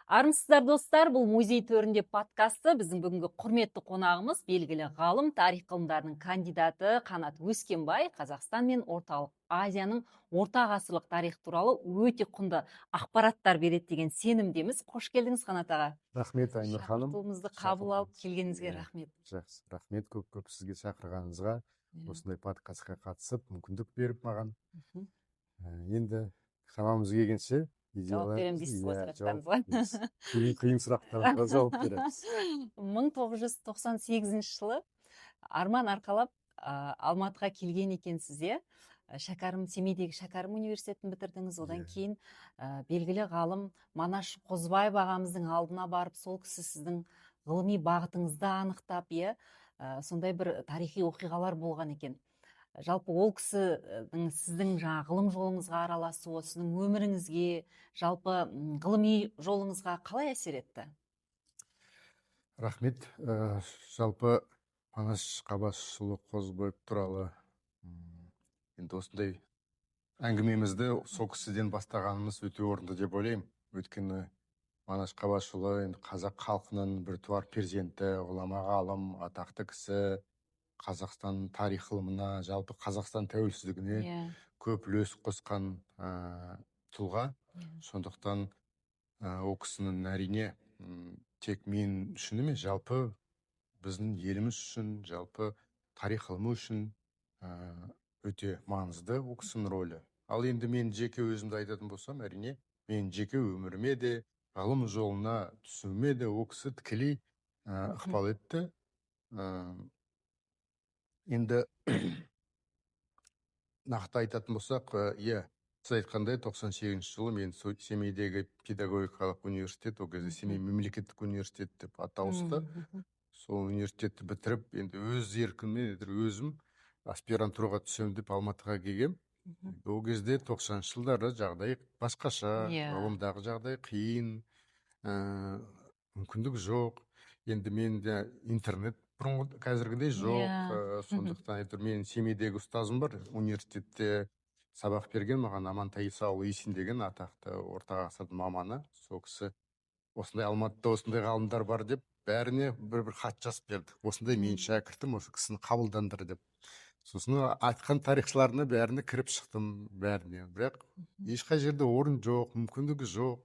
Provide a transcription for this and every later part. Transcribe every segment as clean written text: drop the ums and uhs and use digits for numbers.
Армысыздар, достар! Бұл «Музей төрінде» подкасты. Біздің бүгінгі құрметті қонағымыз – белгілі ғалым, тарих ғылымдарының кандидаты Қанат Өскенбай. Қазақстан мен Орталық Азияның орта ғасырлық тарихы туралы өте құнды ақпараттар береді деген сенімдеміз. Қош келдіңіз, Қанат аға! Рахмет, Айнұр ханым. Шақыртуымызды қабыл алып келгеніңізге рахмет. Жақсы, рахмет көп көп сізге шақырғаныңызға, осындай подкастқа қатысып мүмкіндік беріп маған. Енді шамамыз келгенше жауап беремін дейсіз ғой жауап сұрақтарыңызға. Береміз. Қиын қиын сұрақтарға жауап береміз. 1998 жылы арман арқалап Алматыға келген екенсіз, иә? Шәкәрім, Семейдегі Шәкәрім университетін бітірдіңіз. Одан Иә. кейін белгілі ғалым Манаш Қозыбаев ағамыздың алдына барып, сол кісі сіздің ғылыми бағытыңызды анықтап, иә, сондай бір тарихи оқиғалар болған екен. Жалпы, ол кісінің сіздің жаңа ғылым жолыңызға араласуы, сіздің өміріңізге, жалпы ғылыми жолыңызға қалай әсер етті? Рахмет. Жалпы Манаш Қабашұлы Қозыбаев туралы енді осындай әңгімемізді сол кісіден бастағанымыз өте орынды деп ойлаймын. Өйткені Манаш Қабашұлы енді қазақ халқының біртуар перзенті, ғұлама ғалым, атақты кісі, Қазақстан тарих ғылымына, жалпы Қазақстан тәуелсіздігіне көп үлес қосқан тұлға. Сондықтан ол кісінің, әрине, тек мен үшін емес, жалпы біздің еліміз үшін, жалпы тарих ғылымы үшін өте маңызды ол кісінің рөлі. Ал енді мен жеке өзімді айтатын болсам, әрине, мен жеке өміріме де, ғылым жолына түсуіме де ол кісі тікелей ықпал етті. Енді нақты айтатын болсақ, иә, сіз айтқандай, 98-ші жылы мен Семейдегі педагогикалық университет, ол кезде Семей мемлекеттік университет деп аты ауысты, сол университетті бітіріп, енді өз еркіммен өзім аспирантураға түсемін деп Алматыға келгем. Ол кезде, 90-шы жылдары, жағдай басқаша, ғылымдағы жағдай қиын, мүмкіндік жоқ. Енді менде интернет бұрынғы, қазіргідей жоқ. Сондықтан әйтеуір менің Семейдегі ұстазым бар, университетте сабақ берген маған, Амантай Исаұлы Исин деген атақты орта ғасырдың маманы. Сол кісі осындай Алматыда осындай ғалымдар бар деп, бәріне бір бір хат жазып берді, осындай менің шәкіртім, осы кісіні қабылдаңдар деп. Сосын айтқан тарихшыларына бәріне кіріп шықтым, бәріне, бірақ ешқай жерде орын жоқ, мүмкіндігі жоқ,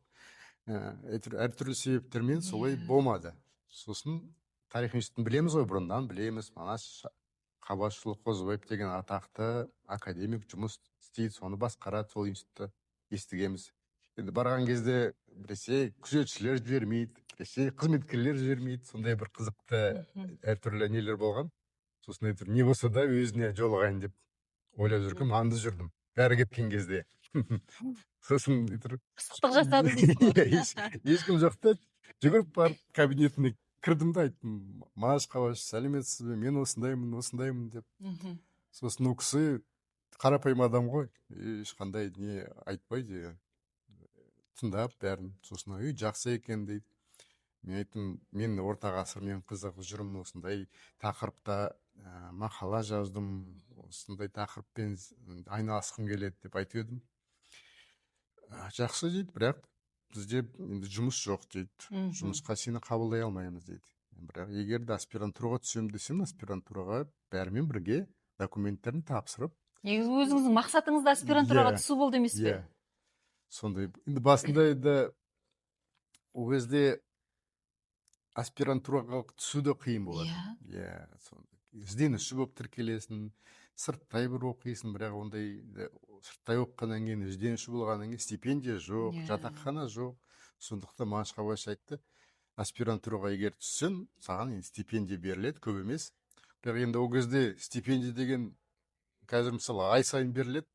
әйтеуір әртүрлі себептермен солай болмады. Сосын тарих институтын білеміз ғой, бұрыннан білеміз, Манаш Қабашұлы Қозыбаев деген атақты академик жұмыс істейді, соны басқарады сол институтты, естігенбіз. Енді барған кезде біресе күзетшілер жібермейді, біресе қызметкерлер жібермейді, сондай бір қызықты әртүрлі нелер болған. Сосын әйтеуір не болса да өзіне жолығайын деп ойлап жүргенмін, аңдып жүрдім бәрі кеткен кезде. Сосын әйтеуір Пысықтық жасады дейсіз ғой. Иә, ешкім жоқ та, жүгіріп барып кабинетіне кірдім да айттым: «Манаш Қабаш, сәлеметсіз бе, мен осындаймын, осындаймын», – деп. Сосын ол кісі қарапайым адам ғой, ешқандай не айтпайды, иә, тыңдап бәрін. Сосын: «Үй, жақсы екен», – дейді. Мен айттым: «Мен орта ғасырмен қызығып жүрмін, осындай тақырыпта мақала жаздым, осындай тақырыппен айналысқым келеді», – деп айтып едім. «Жақсы», – дейді, «бірақ бізде енді жұмыс жоқ», – дейді. «Жұмысқа сені қабылдай алмаймыз», – дейді. «Бірақ егер де аспирантураға түсемін десең, аспирантураға бәрімен бірге документтерін тапсырып». Негізі өзіңіздің мақсатыңыз да аспирантураға Иә. түсу болды емес пе? Иә, сондай. Енді басында енді ол кезде аспирантураға түсу де қиын болады. Иә, сондай ізденуші болып тіркелесің, сырттай бір оқисың, бірақ ондай сырттай оқығаннан кейін, ізденуші болғаннан кейін стипендия жоқ, жатақхана жоқ. Сондықтан Манаш Қабаш айтты: «Аспирантураға егер түссең, саған енді стипендия беріледі, көп емес». Бірақ енді ол кезде стипендия деген қазір, мысалы, ай сайын беріледі,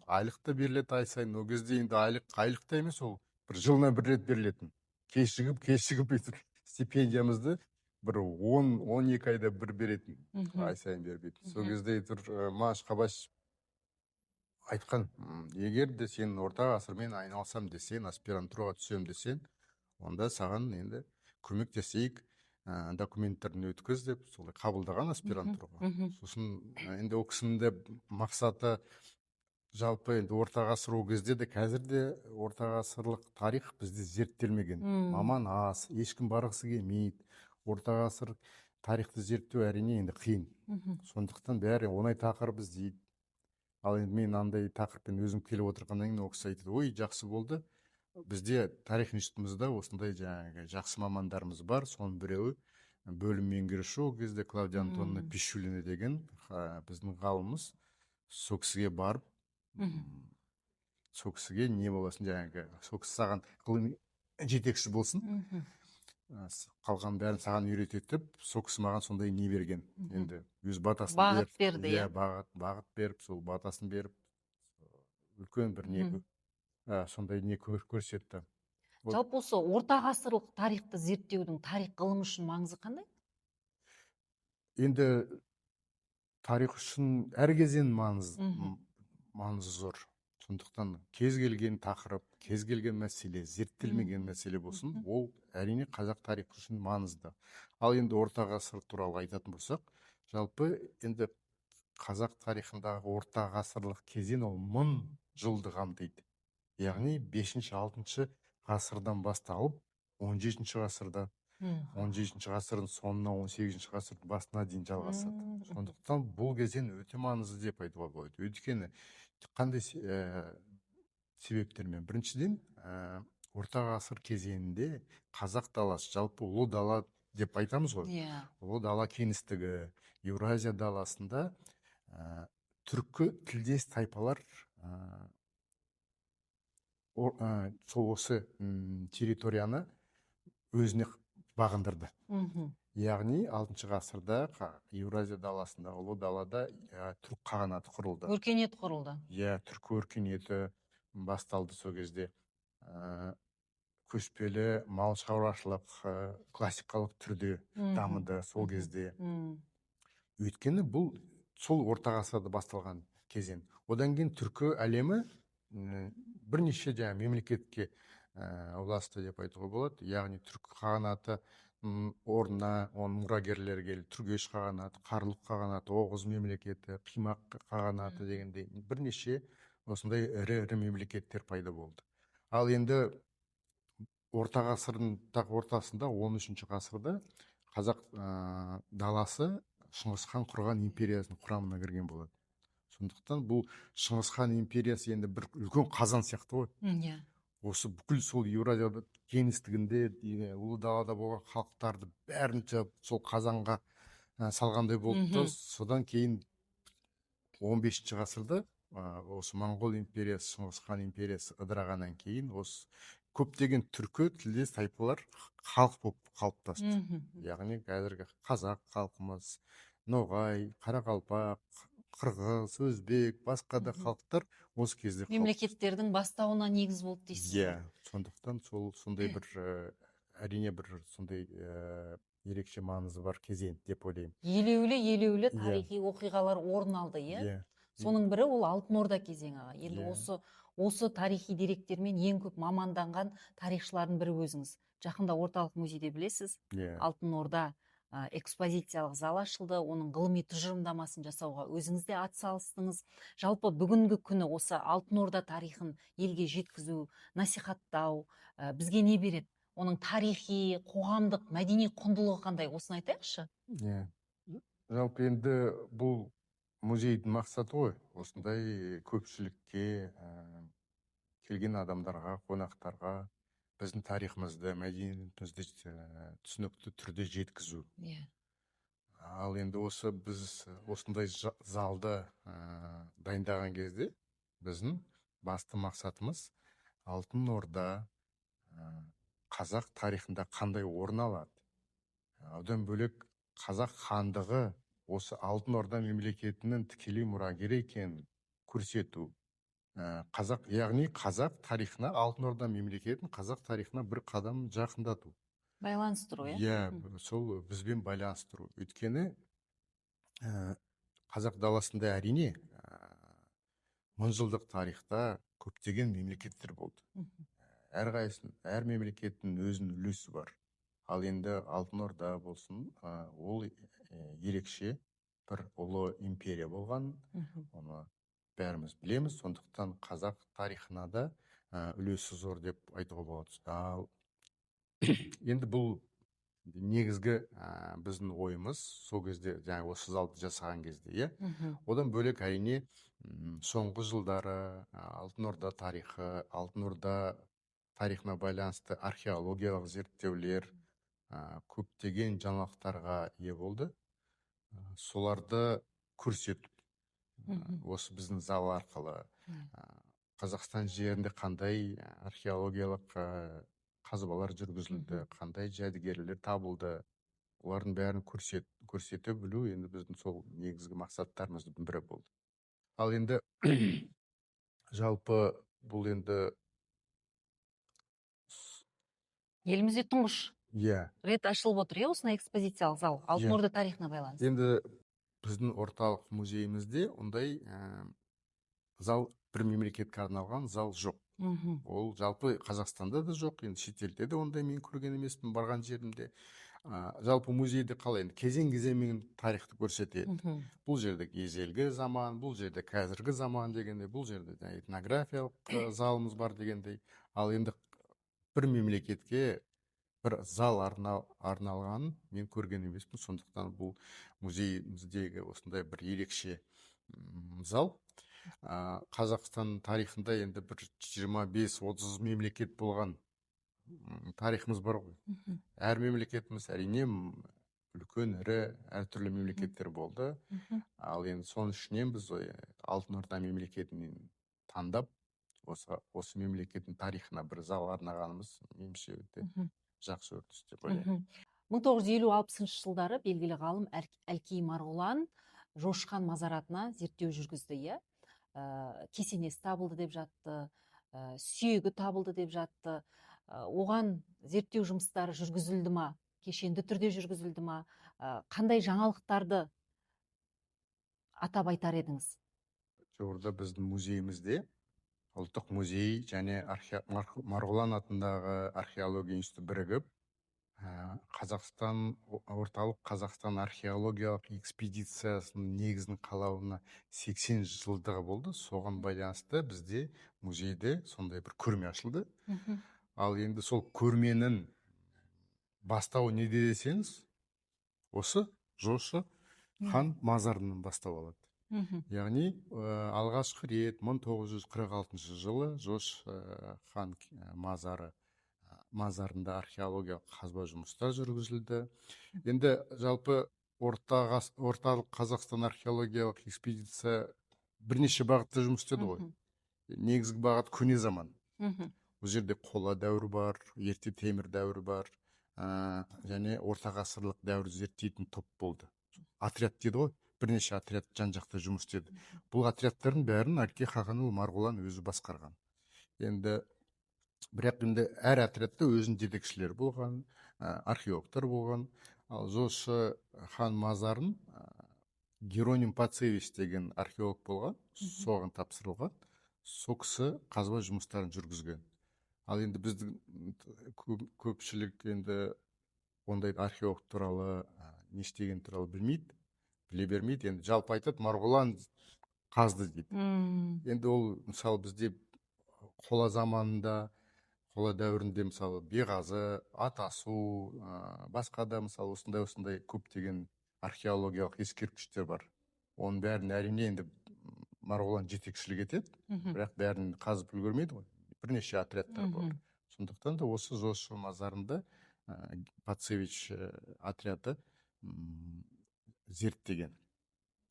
айлық та беріледі ай сайын. Ол кезде енді айлық айлық та емес, ол бір жылына бір рет берілетін. Кешігіп кешігіп өйтіп стипендиямызды бір 10-12 айда бір беретін, ай сайын бермейтін. Сол кезде әйтеуір Манаш Қабаш айтқан: «Егер де сен орта ғасырмен айналысам десең, аспирантураға түсемін десең, онда саған енді көмектесейік, документтерін өткіз», – деп, солай қабылдаған аспирантураға. Сосын енді ол кісінің де мақсаты Жалпы енді орта ғасыр ол кезде де, қазір де орта ғасырлық тарих бізде зерттелмеген. Маман аз, ешкім барғысы келмейді. Орта ғасыр тарихты зерттеу, әрине, енді қиын. Сондықтан бәрі оңай тақырып іздейді. Ал енді мен андай тақырыппен өзім келіп отырғаннан кейін ол кісі айтады: «Ой, жақсы болды, бізде тарих институтымызда осындай жаңағы жақсы мамандарымыз бар». Соның біреуі бөлім меңгеруші ол кезде Клавдия Антоновна Пищулина деген біздің ғалымымыз. Сол кісіге барып, сол кісіге не боласың, жаңағы сол кісі саған ғылыми жетекші болсын, қалған бәрін саған үйретеді деп, сол кісі маған сондай не берген. Енді өз батасын Бағыт беріп, берді, иә. Иә? Бағыт беріп, сол батасын беріп, үлкен бір не, сондай не көрсетті. Вот. Жалпы осы орта ғасырлық тарихты зерттеудің тарих ғылымы үшін маңызы қандай? Енді тарих үшін әр кезең маңызы зор. Сондықтан кез келген тақырып, кез келген мәселе, зерттелмеген мәселе болсын, ол, әрине, қазақ тарихы үшін маңызды. Ал енді орта ғасыр туралы айтатын болсақ, жалпы енді қазақ тарихындағы орта ғасырлық кезең ол 1000 жылды қамтиды, яғни бесінші, алтыншы ғасырдан басталып, 17-ғасырда, 17-ғасырдың соңына, 18-ғасырдың басына дейін жалғасады. Сондықтан бұл кезең өте маңызды деп айтуға болады. Өйткені қандай себептермен? Біріншіден, орта ғасыр кезеңінде қазақ даласы, жалпы ұлы дала деп айтамыз ғой, ұлы дала кеңістігі, Еуразия даласында түркі тілдес тайпалар сол осы территорияны өзіне бағындырды. Яғни 6-ғасырда Еуразия даласында, ұлы далада түрік қағанаты құрылды. Өркениет құрылды. Иә, түркі өркениеті басталды сол кезде. Көшпелі мал шаруашылық классикалық түрде дамыды сол кезде. Өйткені бұл сол орта ғасырда басталған кезең. Одан кейін түркі әлемі бірнеше жаңа мемлекетке ұласты деп айтуға болады. Яғни түркі қағанаты орнына оның мұрагерлері келді: Түргеш қағанаты, Қарлұқ қағанаты, Оғыз мемлекеті, Қимақ қағанаты дегендей бірнеше осындай ірі ірі мемлекеттер пайда болды. Ал енді орта ғасырдың тақ ортасында, 13-ғасырда қазақ даласы Шыңғыс хан құрған империясының құрамына кірген болады. Сондықтан бұл Шыңғыс хан империясы енді бір үлкен қазан сияқты ғой. Осы бүкіл сол Еуразия кеңістігінде, ұлы далада болған халықтарды бәрін сол қазанға салғандай болды да. Содан кейін 15 ғасырда осы Моңғол империясы, Шыңғыс хан империясы ыдырағаннан кейін осы көптеген түркі тілдес тайпалар халық болып қалыптасты. Яғни қазіргі қазақ халқымыз, ноғай, қарақалпақ, қырғыз, өзбек, басқа да халықтар осы кезде қалыптасты. Мемлекеттердің бастауына негіз болды дейсіз ғой. Иә, сондықтан сол сондай бір әрине, бір сондай ерекше маңызы бар кезең деп ойлаймын. Елеулі тарихи оқиғалар орын алды, иә? Иә. Соның бірі ол Алтын Орда кезеңі, аға. Енді осы тарихи деректермен ең көп маманданған тарихшылардың бірі өзіңіз. Жақында орталық музейде, білесіз, Алтын Орда экспозициялық зал ашылды. Оның ғылыми тұжырымдамасын жасауға өзіңіз де атсалыстыңыз. Жалпы бүгінгі күні осы Алтын Орда тарихын елге жеткізу, насихаттау бізге не береді? Оның тарихи, қоғамдық, мәдени құндылығы қандай? Осыны айтайықшы. Иә, жалпы енді бұл музейдің мақсаты ғой осындай көпшілікке, келген адамдарға, қонақтарға біздің тарихымызды, мәдениетімізді түсінікті түрде жеткізу. Ал енді осы біз осындай залды дайындаған кезде біздің басты мақсатымыз Алтын Орда қазақ тарихында қандай орын алады, одан бөлек қазақ хандығы осы Алтын Орда мемлекетінің тікелей мұрагері екенін көрсету. Қазақ, яғни қазақ тарихына, Алтын Орда мемлекетін қазақ тарихына бір қадам жақындату. Байланыстыру, иә? Иә, сол бізбен байланыстыру. Өйткені қазақ даласында, әрине, мыңжылдық тарихта көптеген мемлекеттер болды. Әрқайсының, әр мемлекеттің өзінің үлесі бар. Ал енді Алтын Орда болсын, ол ерекше бір ұлы империя болған. Оны Бәріміз білеміз, сондықтан қазақ тарихына да үлесі зор деп айтуға болады. Ал енді бұл негізгі біздің ойымыз сол кезде, жаңағы осы залды жасаған кезде, иә. Одан бөлек, әрине, соңғы жылдары Алтын Орда тарихы, Алтын Орда тарихына байланысты археологиялық зерттеулер көптеген жаңалықтарға ие болды. Соларды көрсетіп, осы біздің зал арқылы Қазақстан жерінде қандай археологиялық қазбалар жүргізілді, қандай жәдігерлер табылды, олардың бәрін көрсете білу енді біздің сол негізгі мақсаттарымыздың бірі болды. Ал енді жалпы бұл енді Елімізде тұңғыш рет ашылып отыр, иә, осындай экспозициялық зал Алтын Орда тарихына байланысты. Енді біздің орталық музейімізде ондай зал, бір мемлекетке арналған зал жоқ. Ол жалпы Қазақстанда да жоқ, енді шетелде де ондай мен көрген емеспін барған жерімде. Жалпы музейде қалай, енді кезең кезеңмен тарихты көрсетеді. Бұл жерде ежелгі заман, бұл жерде қазіргі заман дегендей, бұл жерде жаңа этнографиялық залымыз бар дегендей. Ал енді бір мемлекетке бір зал арналғанын мен көрген емеспін. Сондықтан бұл музейіміздегі осындай бір ерекше зал. Қазақстан тарихында енді бір 25-30 мемлекет болған, тарихымыз бар ғой. Әр мемлекетіміз, әрине, үлкен, ірі, әртүрлі мемлекеттер болды. Ал енді соның ішінен біз Алтын Орда мемлекетін таңдап, осы мемлекеттің тарихына бір зал арнағанымыз, меніңше, өте жақсы үрдіс деп ойлаймын. 1950-60 жылдары белгілі ғалым Әлкей Марғұлан Жошы хан мазаратына зерттеу жүргізді, иә. Кесенесі табылды деп жатты, сүйегі табылды деп жатты. Оған зерттеу жұмыстары жүргізілді ма, кешенді түрде жүргізілді ма? Қандай жаңалықтарды атап айтар едіңіз? Жуырда біздің музейімізде Ұлттық музей және Марғұлан атындағы археология институты бірігіп, Қазақстан, Орталық Қазақстан археологиялық экспедициясының негізін қалауына 80 жылдығы болды. Соған байланысты бізде музейде сондай бір көрме ашылды. Ал енді сол көрменің бастауы неде десеңіз, осы Жошы хан мазарынан бастау алады. Яғни алғашқы рет 1946 жылы Жошы хан мазарында археологиялық қазба жұмыстар жүргізілді. Енді жалпы Орталық Қазақстан археологиялық экспедиция бірнеше бағытта жұмыс істеді ғой. Негізгі бағыт көне заман. Бұл жерде қола дәуірі бар, ерте темір дәуірі бар, және орта ғасырлық дәуірді зерттейтін топ болды. Отряд дейді ғой, бірнеше отряд жан жақта жұмыс істеді. Бұл отрядтардың бәрін Әлкей Хақанұлы Марғұлан өзі басқарған. Енді бірақ енді әр отрядта өзінің жетекшілері болған, археологтар болған. Ал Жошы хан мазарын Героним Пацевич деген археолог болған, соған тапсырылған. Сол кісі қазба жұмыстарын жүргізген. Ал енді біздің көпшілік енді ондай археолог туралы, не істеген туралы білмейді, біле бермейді. Енді жалпы айтады, Марғұлан қазды дейді. Енді ол, мысалы, бізде қола заманында, қола дәуірінде, мысалы, Беғазы, Атасу, басқа да, мысалы, осындай осындай көптеген археологиялық ескерткіштер бар. Оның бәрін, әрине, енді Марғұлан жетекшілік етеді, бірақ бәрін қазып үлгермейді ғой, бірнеше отрядтар бар. Сондықтан да осы Жошы мазарында Пацевич отряды зерттеген.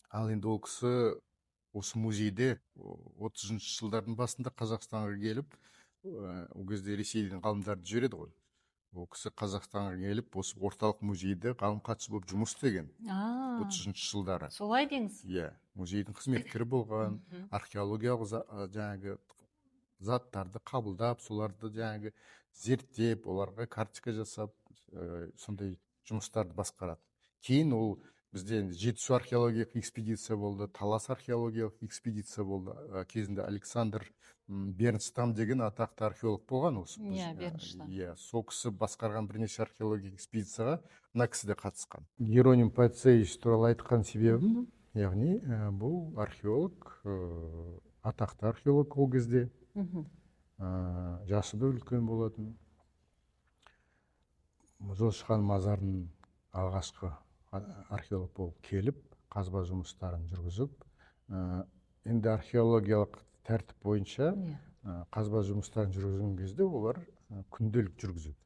Ал енді ол кісі осы музейде 30-жылдардың басында Қазақстанға келіп, ол кезде Ресейден ғалымдарды жібереді ғой, ол кісі Қазақстанға келіп, осы орталық музейде ғалым хатшы болып жұмыс істеген 30-жылдары. Солай деңіз. Иә, музейдің қызметкері болған, археологиялық жаңағы заттарды қабылдап, соларды жаңағы зерттеп, оларға карточка жасап, сондай жұмыстарды басқарады. Кейін ол бізде енді Жетісу археологиялық экспедиция болды, Талас археологиялық экспедиция болды. Кезінде Александр Бернстам деген атақты археолог болған осы Иә, Бернштам. Иә, сол кісі басқарған бірнеше археологиялық экспедицияға мына кісі де қатысқан. Героним Пацевич туралы айтқан себебім Яғни бұл археолог, атақты археолог ол кезде. Жасы да үлкен болатын. Жошы хан мазарын алғашқы археолог болып келіп, қазба жұмыстарын жүргізіп, енді археологиялық тәртіп бойынша қазба жұмыстарын жүргізген кезде олар күнделік жүргізеді.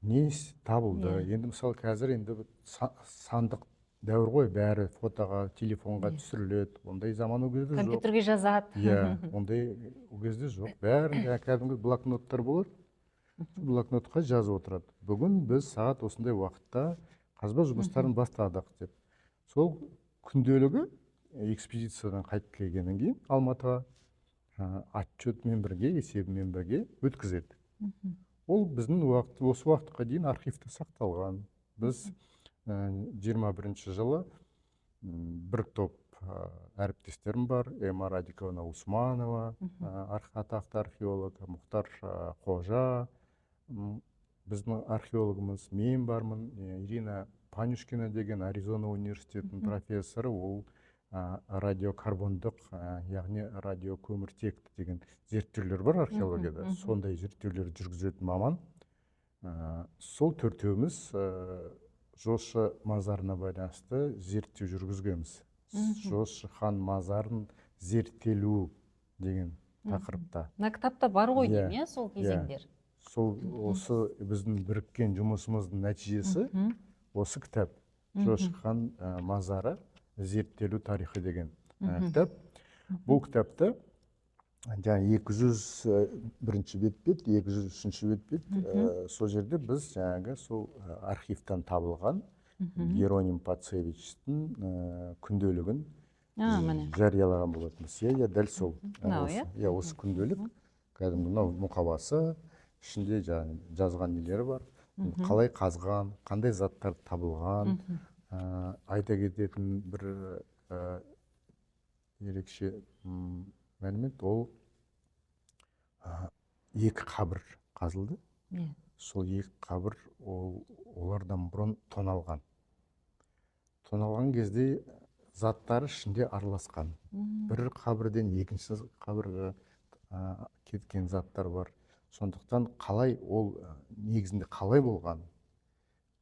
Не табылды? Енді мысалы қазір енді сандық дәуір ғой, бәрі фотоға, телефонға түсіріледі. Ондай заман ол кезде жоқ. Компьютерге жазады. Иә, ондай ол кезде жоқ. Бәрін кәдімгі блокноттар болады. Блокнотқа жазып отырады. Бүгін біз сағат осындай уақытта қазба жұмыстарын бастадық деп. Сол күнделігі экспедициядан қайтып келгеннен кейін Алматыға отчетмен бірге, есебімен бірге өткізеді. Ол біздің уақыт, осы уақытқа дейін архивте сақталған. Біз 21 жылы бір топ әріптестерім бар, Эмма Радиковна Усманова, атақты археолог, Мұхтар Қожа, біздің археологымыз, мен бармын, Ирина Панюшкина деген Аризона университетінің профессоры, ол радиокарбондық, яғни радиокөміртекті деген зерттеулер бар археологияда, сондай зерттеулер жүргізетін маман. Сол төртеуміз Жошы мазарына байланысты зерттеу жүргізгенбіз. Жошы хан мазарын зерттелу деген тақырыпта. Мына кітапта бар ғой деймін, иә, сол кезеңдер. Сол осы біздің біріккен жұмысымыздың нәтижесі осы кітап. Жошы хан мазары зерттелу тарихы деген кітап. Бұл кітапта жаңа 201 бет, 203 бет, сол жерде біз жаңағы сол архивтан табылған Героним Пацевичтің күнделігін жариялаған болатынбыз. Иә, дәл сол. Иә, осы күнделік, кәдімгі мынау мұқабасы, ішінде жазған нелері бар. Қалай қазған, қандай заттар табылған, айта кететін бір ерекше мәлімет, ол екі қабір қазылды. Сол екі қабір олардан бұрын тоналған. Тоналған кезде заттары ішінде араласқан. Бір қабірден екінші қабірге кеткен заттар бар. Сондықтан қалай ол негізінде қалай болған,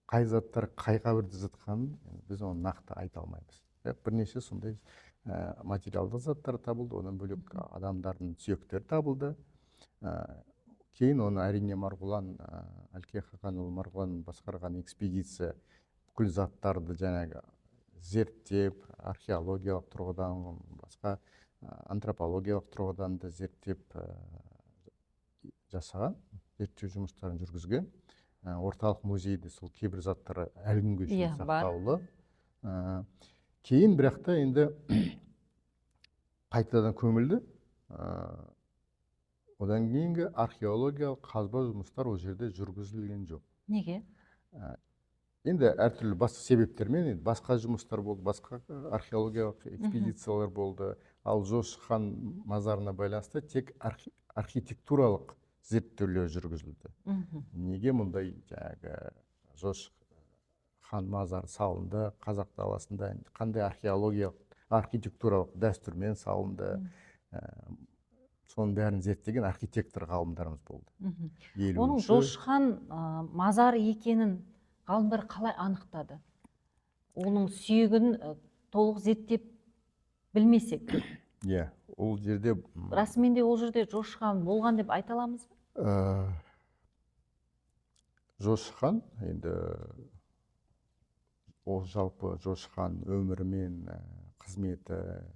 қай заттар қай қабірде жатқанын біз оны нақты айта алмаймыз. Бірақ бірнеше сондай материалдық заттар табылды, одан бөлек адамдардың сүйектері табылды. Кейін оны әрине Марғұлан, Әлкей Хақанұлы Марғұлан басқарған экспедиция бүкіл заттарды жаңағы зерттеп, археологиялық тұрғыдан, басқа антропологиялық тұрғыдан да зерттеп жасаған, зерттеу жұмыстарын жүргізген. Орталық музейде сол кейбір заттар әлі күнге шейін сақтаулы. Кейін бірақ та енді қайтадан көмілді. Одан кейінгі археологиялық қазба жұмыстар ол жерде жүргізілген жоқ. Неге? Енді әртүрлі басқа себептермен, енді басқа жұмыстар болды, басқа археологиялық экспедициялар болды. Ал Жошы хан мазарына байланысты тек архитектуралық зерттеулер жүргізілді. Неге мұндай жаңағы Жошы хан мазары салынды, қазақ даласында қандай археологиялық, архитектуралық дәстүрмен салынды, соның бәрін зерттеген архитектор ғалымдарымыз болды. Оның Жошы хан мазары екенін ғалымдар қалай анықтады? Оның сүйегін толық зерттеп білмесек. Иә, ол жерде расымен де ол жерде Жошы хан болған деп айта аламыз ба? Жошы хан енді ол жалпы Жошы хан өмірі мен қызметі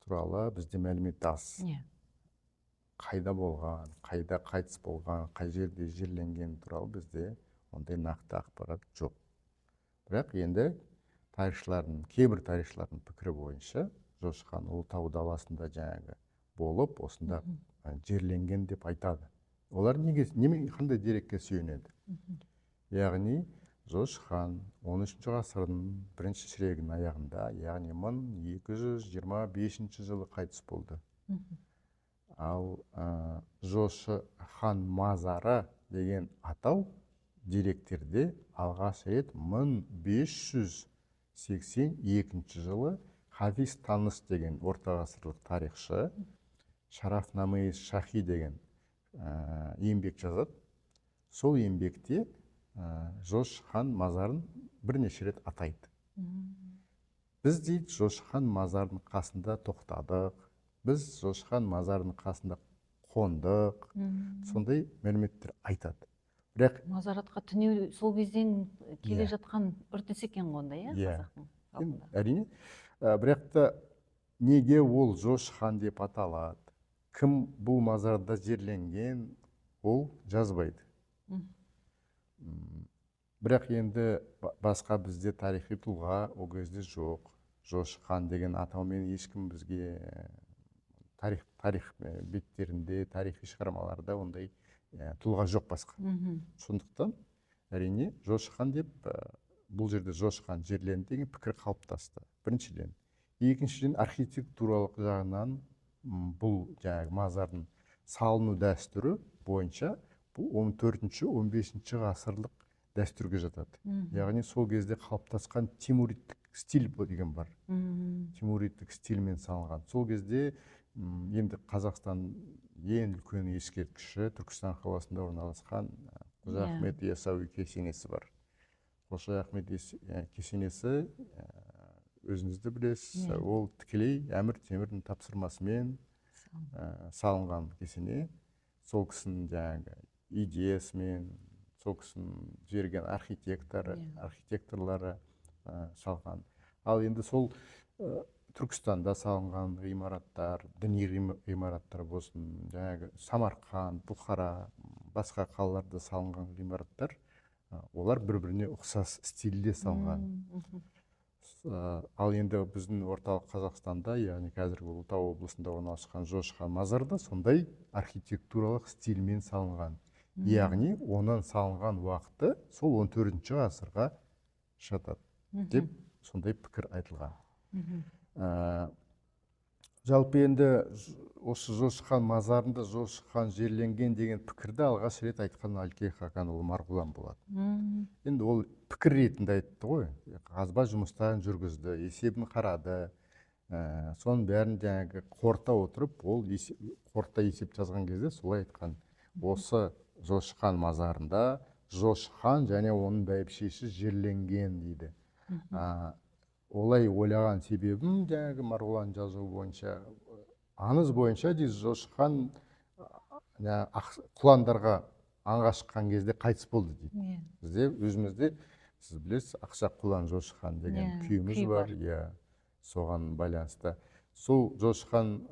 туралы бізде мәлімет аз. Қайда болған, қайда қайтыс болған, қай жерде жерленген туралы бізде ондай нақты ақпарат жоқ. Бірақ енді тарихшылардың, кейбір тарихшылардың пікірі бойынша Жошы хан Ұлытау даласында жаңағы болып, осында жерленген деп айтады. Олар неге, қандай дерекке сүйенеді? Яғни Жошы хан 13 ғасырдың бірінші ширегінің аяғында, яғни 1225 жылы қайтыс болды. Ал Жошы хан мазары деген атау деректерде алғаш рет 1500 82 жылы Хафиз Таныс деген ортағасырлық тарихшы Шарафнаме Шахи деген еңбек жазады. Сол еңбекте Жошы хан мазарын бірнеше рет атайды. Біз, дейді, Жошы хан мазарының қасында тоқтадық, біз Жошы хан мазарының қасында қондық, сондай мәліметтер айтады. Бірақ мазаратқа түнеу сол кезден келе жатқан үрдіс екен ғой онда, иә, Иә. қазақтың халқында. Әрине, бірақ та неге ол Жошы хан деп аталады, кім бұл мазарда жерленген, ол жазбайды. Бірақ енді басқа бізде тарихи тұлға ол кезде жоқ. Жошы хан деген атаумен ешкім бізге тарих беттерінде, тарихи шығармаларда ондай тұлға жоқ басқа. Сондықтан әрине Жошы хан деп, бұл жерде Жошы хан жерленді деген пікір қалыптасты. Біріншіден. Екіншіден, архитектуралық жағынан бұл жаңағы мазардың салыну дәстүрі бойынша бұл 14-ші, 15-ші ғасырлық дәстүрге жатады. Яғни сол кезде қалыптасқан тимуридтік стиль деген бар. Тимуридтік стильмен салынған. Сол кезде енді Қазақстан ең үлкен ескерткіші Түркістан қаласында орналасқан Қожа Ахмет Ясауи кесенесі бар. Қожа Ахмет кесенесі, өзіңіз де білесіз, ол тікелей Әмір Темірдің тапсырмасымен салынған кесене. Сол кісінің жаңағы идеясымен, сол кісінің жіберген архитекторлары салған. Ал енді сол Түркістанда салынған ғимараттар, діни ғимараттар болсын, жаңағы Самарқан, Бұхара, басқа қалаларда салынған ғимараттар, олар бір-біріне ұқсас стильде салынған. Ал енді біздің орталық Қазақстанда, яғни қазіргі Ұлытау облысында орналасқан Жошы хан мазары да сондай архитектуралық стильмен салынған. Яғни оның салынған уақыты сол 14 ғасырға жатады деп сондай пікір айтылған. Жалпы енді осы Жошы хан мазарында Жошы хан жерленген деген пікірді алғаш рет айтқан Әлкей Хақанұлы Марғұлан болады. Енді ол пікір ретінде айтты ғой, қазба жұмыстарын жүргізді, есебін қарады, соның бәрін жаңағы қорыта отырып, ол қорыта есеп жазған кезде солай айтқан. Осы Жошы хан мазарында Жошы хан және оның бәйбішесі жерленген дейді. Олай ойлаған себебім жаңағы Марғұлан жазуы бойынша, аңыз бойынша дейді, Жошы хан, құландарға аңға шыққан кезде қайтыс болды дейді. Бізде өзімізде, сіз білесіз, Ақша құлан Жошы хан деген күйіміз күй бар. бар. Иә, соған байланысты. Сол Жошы хан,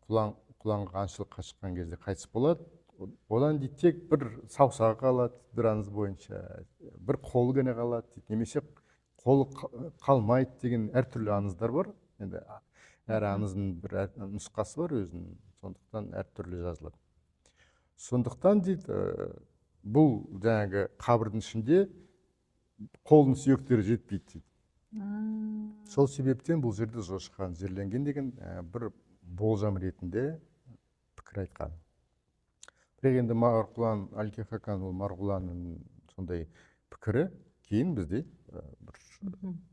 құланға аңшылыққа шыққан кезде қайтыс болады. Одан дейді тек бір саусағы қалады, бір аңыз бойынша, бір қолы ғана қалады дейді, немесе қолы қалмайды деген әртүрлі аңыздар бар. Енді әр аңыздың бір нұсқасы бар өзінің, сондықтан әртүрлі жазылады. Сондықтан дейді, бұл жаңағы қабірдің ішінде қолдың сүйектері жетпейді дейді. Сол себептен бұл жерде Жошы хан жерленген деген, бір болжам ретінде пікір айтқан. Бірақ енді Марғұлан, Әлкей Хақанұлы Марғұланның сондай пікірі кейін бізде, бір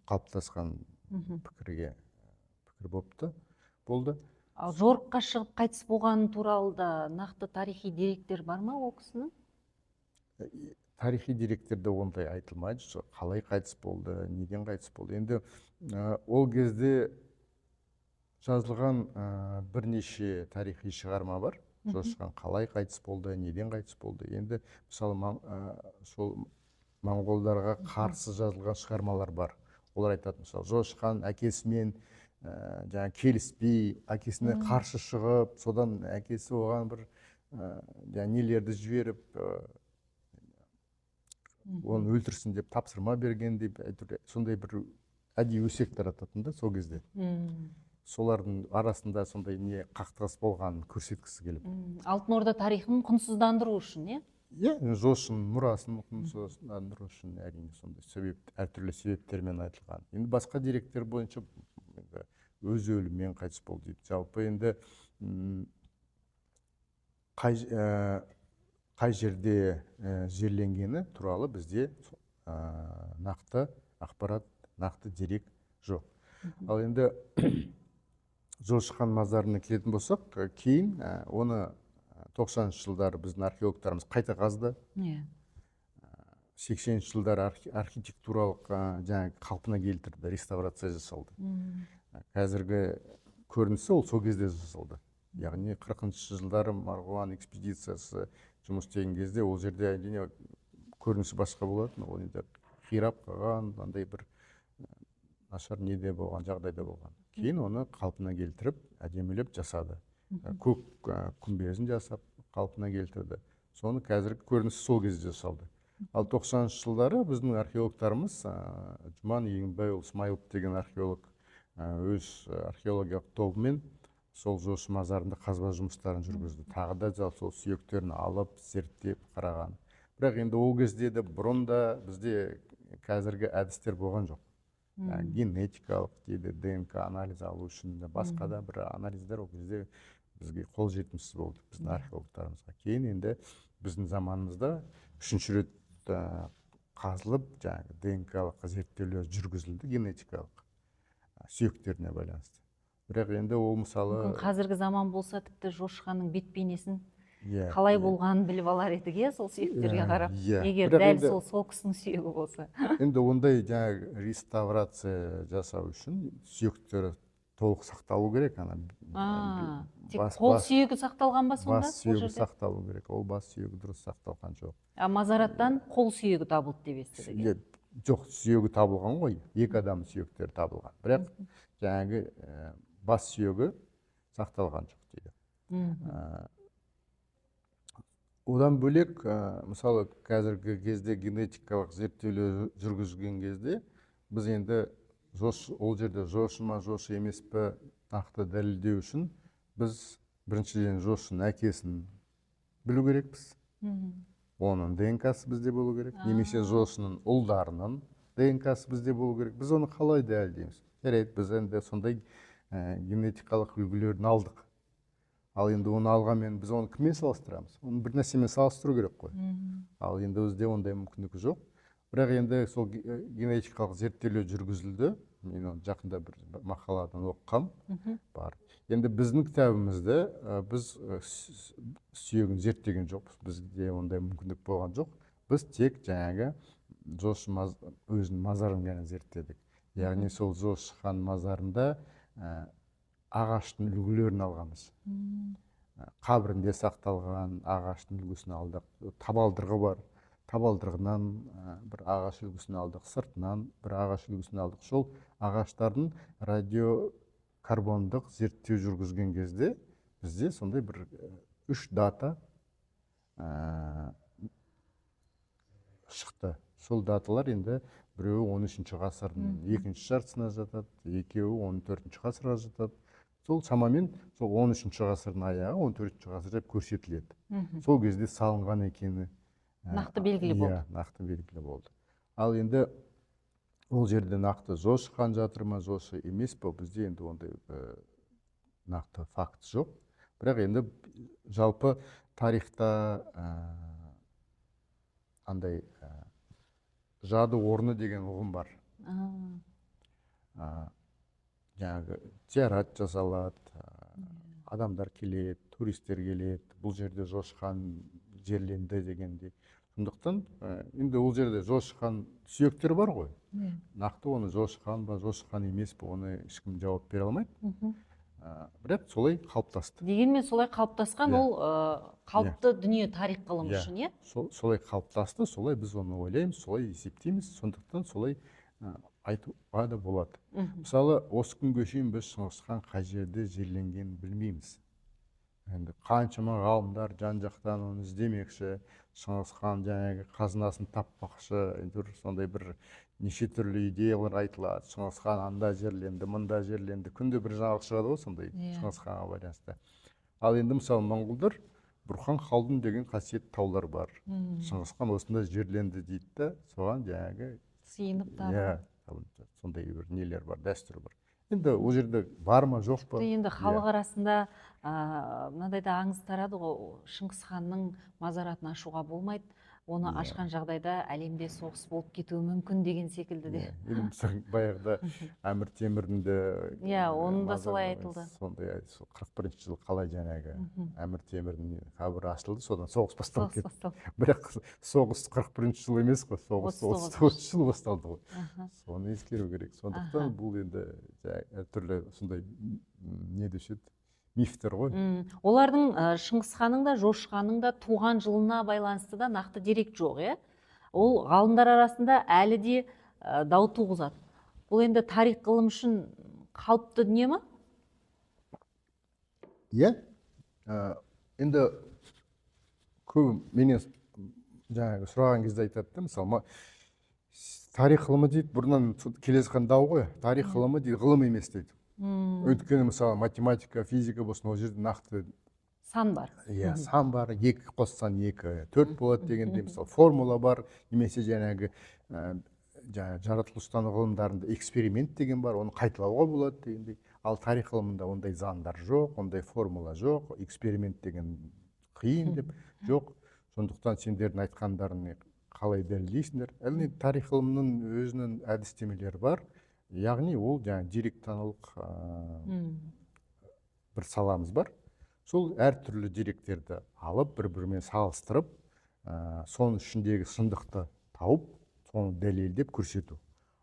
қалыптасқан пікір болды. Ал жорыққа шығып қайтыс болғаны туралы да нақты тарихи деректер бар ма ол кісінің? Тарихи деректерде ондай айтылмайды, қалай қайтыс болды, неден қайтыс болды. Енді, ол кезде жазылған, бірнеше тарихи шығарма бар. Жошы хан қалай қайтыс болды, неден қайтыс болды. Енді мысалы сол моңғолдарға қарсы жазылған шығармалар бар. Олар айтады, мысалы, Жошы хан әкесімен, жаңа келіспей, әкесіне қарсы шығып, содан әкесі оған бір, жаңа нелерді жіберіп, оны өлтірсін деп тапсырма берген деп, әйтеуір сондай бір әдейі өсек тарататын да сол кезде. Солардың арасында сондай не қақтығыс болғанын көрсеткісі келіп. Алтын Орда тарихын құнсыздандыру үшін, иә? Иә, Жошының мұрасын құнсыздандыру үшін әрине сондай себеп, әртүрлі себептермен айтылған. Енді басқа деректер бойынша енді өз өлімімен қайтыс болды дейді. Жалпы енді, қай жерде, жерленгені туралы бізде, нақты ақпарат Нақты дерек жоқ. Ал енді Жошы хан мазарына келетін болсақ, кейін оны 90-шы жылдары біздің археологтарымыз қайта қазды. 80-ші жылдары архитектуралық жаңағы қалпына келтірді, реставрация жасалды. Қазіргі көрінісі ол сол кезде жасалды. Яғни 40-шы жылдары Марғұлан экспедициясы жұмыс істеген кезде ол жерде, әрине, көрінісі басқа болатын. Ол енді қирап қалған, андай бір нашар неде болған, жағдайда болған. Кейін оны қалпына келтіріп, әдемілеп жасады. Көк күмбезін жасап, қалпына келтірді. Соны қазіргі көрінісі сол кезде жасалды. Ал 90-шы жылдары біздің археологтарымыз, Жұман Егінбайұлы Смайылов деген археолог өз археологиялық тобымен сол Жошы мазарында қазба жұмыстарын жүргізді. Тағы да сол сүйектерін алып, зерттеп қараған. Бірақ енді ол кезде де, бұрын да бізде қазіргі әдістер болған жоқ. Генетикалық дейді, ДНК анализ алу үшін де, басқа да бір анализдер ол кезде бізге қол жетімсіз болды, біздің археологтарымызға. Кейін енді біздің заманымызда үшінші рет қазылып, жаңағы ДНК-лық зерттеулер жүргізілді, генетикалық сүйектеріне байланысты. Бірақ енді ол, мысалы, Мүмкін, қазіргі заман болса, тіпті Жошы ханның бет бейнесін қалай болғанын біліп алар едік, иә, сол сүйектерге қарап, егер Бірақ дәл сол кісінің сүйегі болса. Енді ондай жаңағы реставрация жасау үшін сүйектері толық сақталу керек ана. Тек қол сүйегі сақталған ба сонда Бас ол сүйегі жерде? сақталу керек. Ол бас сүйегі дұрыс сақталған жоқ. А мазараттан қол сүйегі табылды деп естідік, иә? Иә, жоқ, сүйегі табылған ғой, екі адам сүйектері табылған, бірақ жаңағы бас сүйегі сақталған жоқ дейді. Одан бөлек, мысалы, қазіргі кезде генетикалық зерттеулер жүргізген кезде біз енді ол жерде Жошы ма, Жошы емес пе, нақты дәлелдеу үшін біз біріншіден Жошының әкесін білу керекпіз. Оның ДНК-сы бізде болу керек немесе Жошының ұлдарының ДНК-сы бізде болу керек. Біз оны қалай дәлелдейміз? Жарайды, біз енді сондай генетикалық үлгілерін алдық. Ал енді оны алғанмен біз оны кіммен салыстырамыз? Оны бір нәрсемен салыстыру керек қой. Ал енді бізде ондай мүмкіндік жоқ. Бірақ енді сол генетикалық зерттеулер жүргізілді. Мен оны жақында бір мақаладан оқығам бар. Енді біздің кітабымызда біз сүйегін зерттеген жоқпыз, бізде ондай мүмкіндік болған жоқ. Біз тек жаңағы Жошы өзінің мазарын ғана зерттедік. Яғни сол Жошы хан мазарында ағаштың үлгілерін алғанбыз. Қабірінде сақталған ағаштың үлгісін алдық. Табалдырығы бар, табалдырығынан бір ағаш үлгісін алдық, сыртынан бір ағаш үлгісін алдық. Сол ағаштардың радиокарбондық зерттеу жүргізген кезде бізде сондай бір үш дата шықты. Сол даталар енді біреуі 13 ғасырдың екінші жартысына жатады, екеуі 14 ғасырға жатады. Сол шамамен сол 13 ғасырдың аяғы, 14 ғасыр деп көрсетіледі. Сол кезде салынған екені нақты белгілі болды. Иә, нақты белгілі болды. Ал енді ол жерде нақты Жошы хан жатыр ма, Жошы емес па, бізде енді ондай нақты факт жоқ. Бірақ енді жалпы тарихта андай жады орны деген ұғым бар. Жаңағы зиярат жасалады, адамдар келеді, туристер келеді, бұл жерде Жошы хан жерленді дегендей. Сондықтан енді ол жерде Жошы хан сүйектері бар ғой. Нақты оны Жошы хан ба, Жошы хан емес пе, оны ешкім жауап бере алмайды. Бірақ солай қалыптасты. Дегенмен солай қалыптасқан. Ол қалыпты дүние тарих ғылымы үшін, иә. Солай қалыптасты, солай біз оны ойлаймыз, солай есептейміз. Сондықтан солай айтуға да болады. Мысалы, осы күнге шейін біз Шыңғыс хан қай жерде жерленгенін білмейміз. Енді қаншама ғалымдар жан жақтан оны іздемекші, Шыңғыс хан жаңағы қазынасын таппақшы. Енді бір сондай бір неше түрлі идеялар айтылады: Шыңғыс хан анда жерленді, мында жерленді. Күнде бір жаңалық шығады ғой сондай Шыңғыс ханға байланысты. Ал енді, мысалы, моңғолдар Бурхан Халдун деген қасиетті таулар бар, Шыңғыс хан осында жерленді дейді да, соған жаңағы сыйынып тағы. Иә, сондай бір нелер бар, дәстүр бар. Енді ол жерде бар ма, жоқ па? Тіпті енді халық арасында мынандай да аңыз тарады ғой: Шыңғыс ханның мазаратын ашуға болмайды. Оны Иә. ашқан жағдайда әлемде соғыс болып кетуі мүмкін деген секілді де. Иә, енді мысалы баяғыда Әмір Темірдің де Иә, оның да солай мазары айтылды. Сондай, сол 41-жылы қалай жаңағы Әмір Темірдің қабірі ашылды, содан соғыс басталып Соғыс кетті. басталды. Бірақ соғыс 41-жылы емес қой, соғыс 39 39-жылы басталды ғой. Соны ескеру керек. Сондықтан бұл енді әртүрлі сондай не деуші еді, мифтер ғой. Олардың Шыңғыс ханның да, Жошы ханның да туған жылына байланысты да нақты дерек жоқ, иә? Ол ғалымдар арасында әлі де дау туғызады. Бұл енді тарих ғылым үшін қалыпты дүние ма? Иә. Енді көбі менен жаңағы сұраған кезде айтады да, мысалы, тарих ғылымы дейді, бұрыннан келе жатқан дау ғой. Тарих ғылымы дейді, ғылым емес дейді. Өйткені, мысалы, математика, физика болсын, ол жерде нақты сан бар. Иә, сан бар, екі қоссаң екі төрт болады дегендей, мысалы, формула бар, немесе жаңағы жаңағы жаратылыстану ғылымдарында эксперимент деген бар, оны қайталауға болады дегендей. Ал тарих ғылымында ондай заңдар жоқ, ондай формула жоқ, эксперимент деген қиын деп жоқ. Сондықтан сендердің айтқандарыңды қалай дәлелдейсіңдер? Әрине, тарих ғылымының өзінің әдістемелері бар. Яғни ол жаңағы деректанулық бір саламыз бар. Сол әртүрлі деректерді алып, бір-бірімен салыстырып, соның ішіндегі шындықты тауып, соны дәлелдеп көрсету.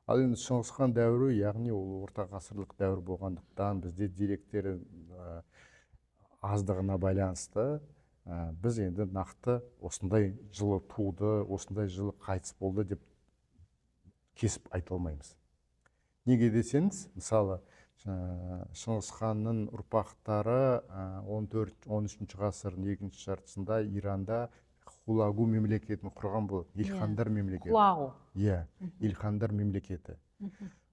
Ал енді Шыңғыс хан дәуірі, яғни ол орта ғасырлық дәуір болғандықтан, бізде деректері аздығына байланысты, біз енді нақты осындай жылы туды, осындай жылы қайтыс болды деп кесіп айта алмаймыз. Неге десеңіз, мысалы, Шыңғыс ханның ұрпақтары 14, 13 ғасырдың екінші жартысында Иранда Хулагу мемлекетін құрған болады. Илхандар мемлекеті. Хулагу. Иә, Илхандар мемлекеті.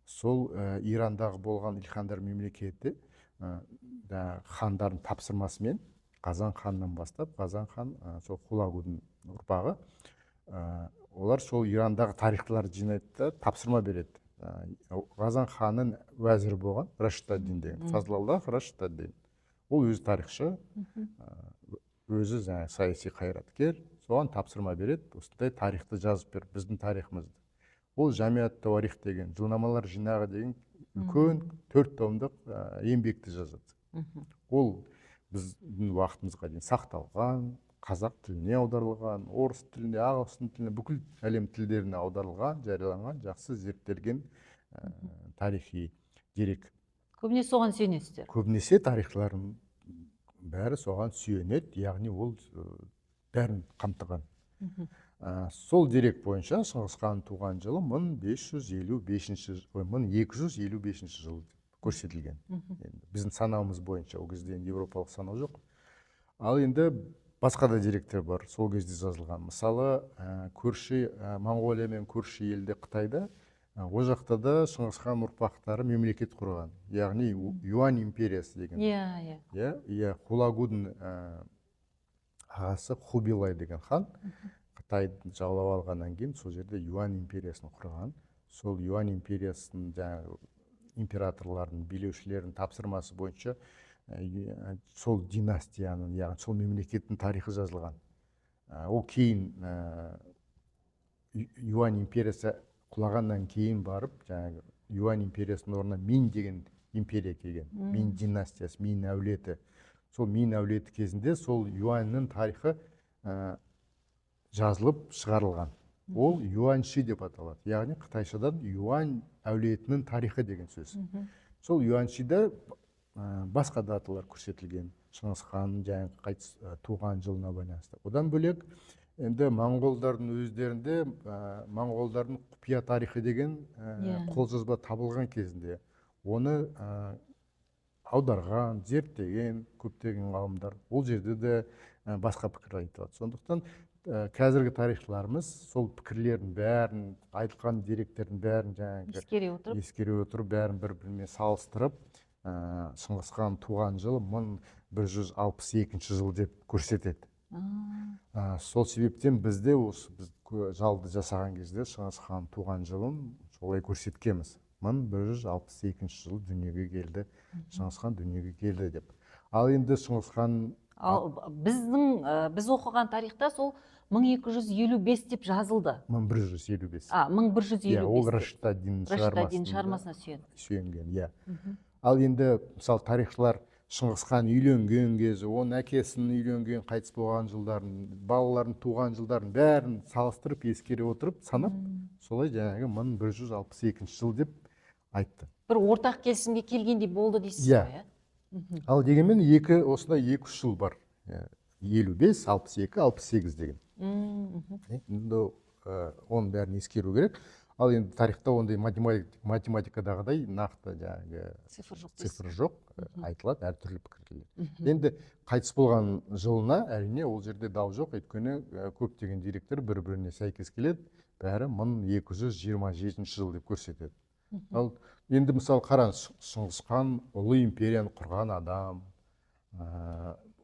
Сол Ирандағы болған Илхандар мемлекеті да, хандардың тапсырмасымен Қазан ханнан бастап, Қазан хан сол Хулагудың ұрпағы, олар сол Ирандағы тарихшыларды жинайды да тапсырма береді. Қазан ханның уәзірі болған Рашид деген, Фазлаллах Рашид ад-Дин. Ол өзі тарихшы, өзі жаңағы саяси қайраткер. Соған тапсырма береді, осындай тарихты жазып бер, біздің тарихымызды. Ол Жамиат Тауарих деген, жылнамалар жинағы деген үлкен 4 томдық еңбекті жазады. Ол біздің уақытымызға дейін сақталған, қазақ тіліне аударылған, орыс тіліне, ағылшын тіліне, бүкіл әлем тілдеріне аударылған, жарияланған, жақсы зерттелген тарихи дерек. Көбіне соған сүйенесіздер? Көбінесе тарихшылардың бәрі соған сүйенеді, яғни ол бәрін қамтыған. Сол дерек бойынша Шыңғыс хан туған жылы мың бес жүз елу бесінші ой, мың екі жүз елу бесінші жыл деп көрсетілген. Енді біздің санауымыз бойынша, ол кезде енді еуропалық санау жоқ. Ал енді басқа да деректер бар, сол кезде жазылған. Мысалы, көрші Моңғолия мен көрші елде Қытайда, ол жақта да Шыңғыс хан ұрпақтары мемлекет құрған. Яғни Юань империясы деген. Иә, иә. Иә, иә, Хулагудың ағасы Хубилай деген хан Қытайды жаулап алғаннан кейін сол жерде Юань империясын құрған. Сол Юань империясының жаңағы императорлардың, билеушілердің тапсырмасы бойынша, сол династияның, яғни сол мемлекеттің тарихы жазылған. Ол кейін, Юань империясы құлағаннан кейін барып, жаңағы Юань империясының орнына Мин деген империя келген. Мин династиясы, Мин әулеті. Сол Мин әулеті кезінде сол Юаньның тарихы жазылып шығарылған. Ол Юаньши деп аталады. Яғни қытайшадан Юань әулетінің тарихы деген сөз. Сол Юаньшида басқа даталар көрсетілген. Шыңғыс ханның жаңағы қайтыс, туған жылына байланысты. Одан бөлек енді моңғолдардың өздерінде, моңғолдардың құпия тарихы деген, қолжазба табылған кезінде оны аударған, зерттеген көптеген ғалымдар. Ол жерде де басқа пікір айтылады. Сондықтан қазіргі тарихшыларымыз сол пікірлердің бәрін, айтылған деректердің бәрін жаңағы ескере отырып, ескере отырып, бәрін бір-бірімен салыстырып, Шыңғыс хан туған жылы 1162 жыл деп көрсетеді. Сол себептен бізде осы біз жалды жасаған кезде Шыңғыс хан туған жылын солай көрсеткенбіз. 1162 жылы дүниеге келді, Шыңғыс хан дүниеге келді деп. Ал енді Шыңғыс хан Ал біз оқыған тарихта сол 1255 деп жазылды. 1155. А, 1155. Иә, ол Рашид ад-Дин шығармасына сүйенген, иә. Ал енді мысалы тарихшылар Шыңғыс хан үйленген кезі, оның әкесінің үйленген, қайтыс болған жылдарын, балалардың туған жылдарын бәрін салыстырып, ескере отырып, санап, солай жаңағы 1162 жыл деп айтты. Бір ортақ келісімге келгендей болды дейсіз ғой, иә? Ал дегенмен осындай 2-3 жыл бар. 55, 62, 68 деген. Енді оның бәрін ескеру керек. Ал енді тарихта ондай математикадағыдай нақты жаңағы цифр жоқ, айтылады әртүрлі пікірлер. Енді қайтыс болған жылына әрине ол жерде дау жоқ, өйткені көптеген деректер бір-біріне сәйкес келеді, бәрі 1227 жыл деп көрсетеді. Ал енді мысалы қараңыз, Шыңғыс хан ұлы империяны құрған адам,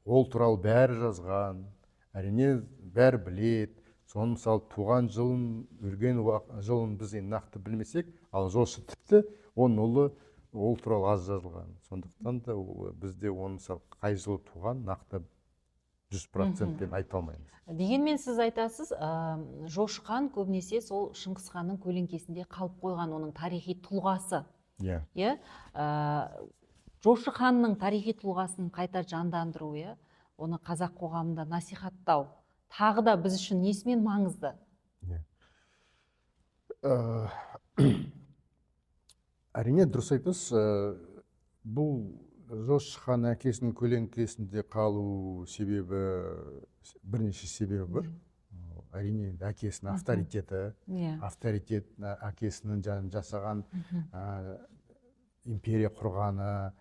ол туралы бәрі жазған, әрине бәрі біледі. Соның мысалы туған жылын, өлген жылын біз енді нақты білмесек, ал Жошы тіпті оның ұлы ол туралы аз жазылған. Сондықтан да бізде оның мысалы қай жылы туған нақты 100%-пен айта алмаймыз. Дегенмен сіз айтасыз, Жошы хан көбінесе сол Шыңғыс ханның көлеңкесінде қалып қойған, оның тарихи тұлғасы. Иә. Иә. Жошы ханның тарихи тұлғасын қайта жандандыру, иә, оны қазақ қоғамында насихаттау тағы да біз үшін несімен маңызды? Әрине дұрыс айтасыз, бұл Жошы хан әкесінің көлеңкесінде қалу себебі, бірнеше себебі бар. Әрине әкесінің авторитеті, авторитет әкесінің жасаған империя құрғаны,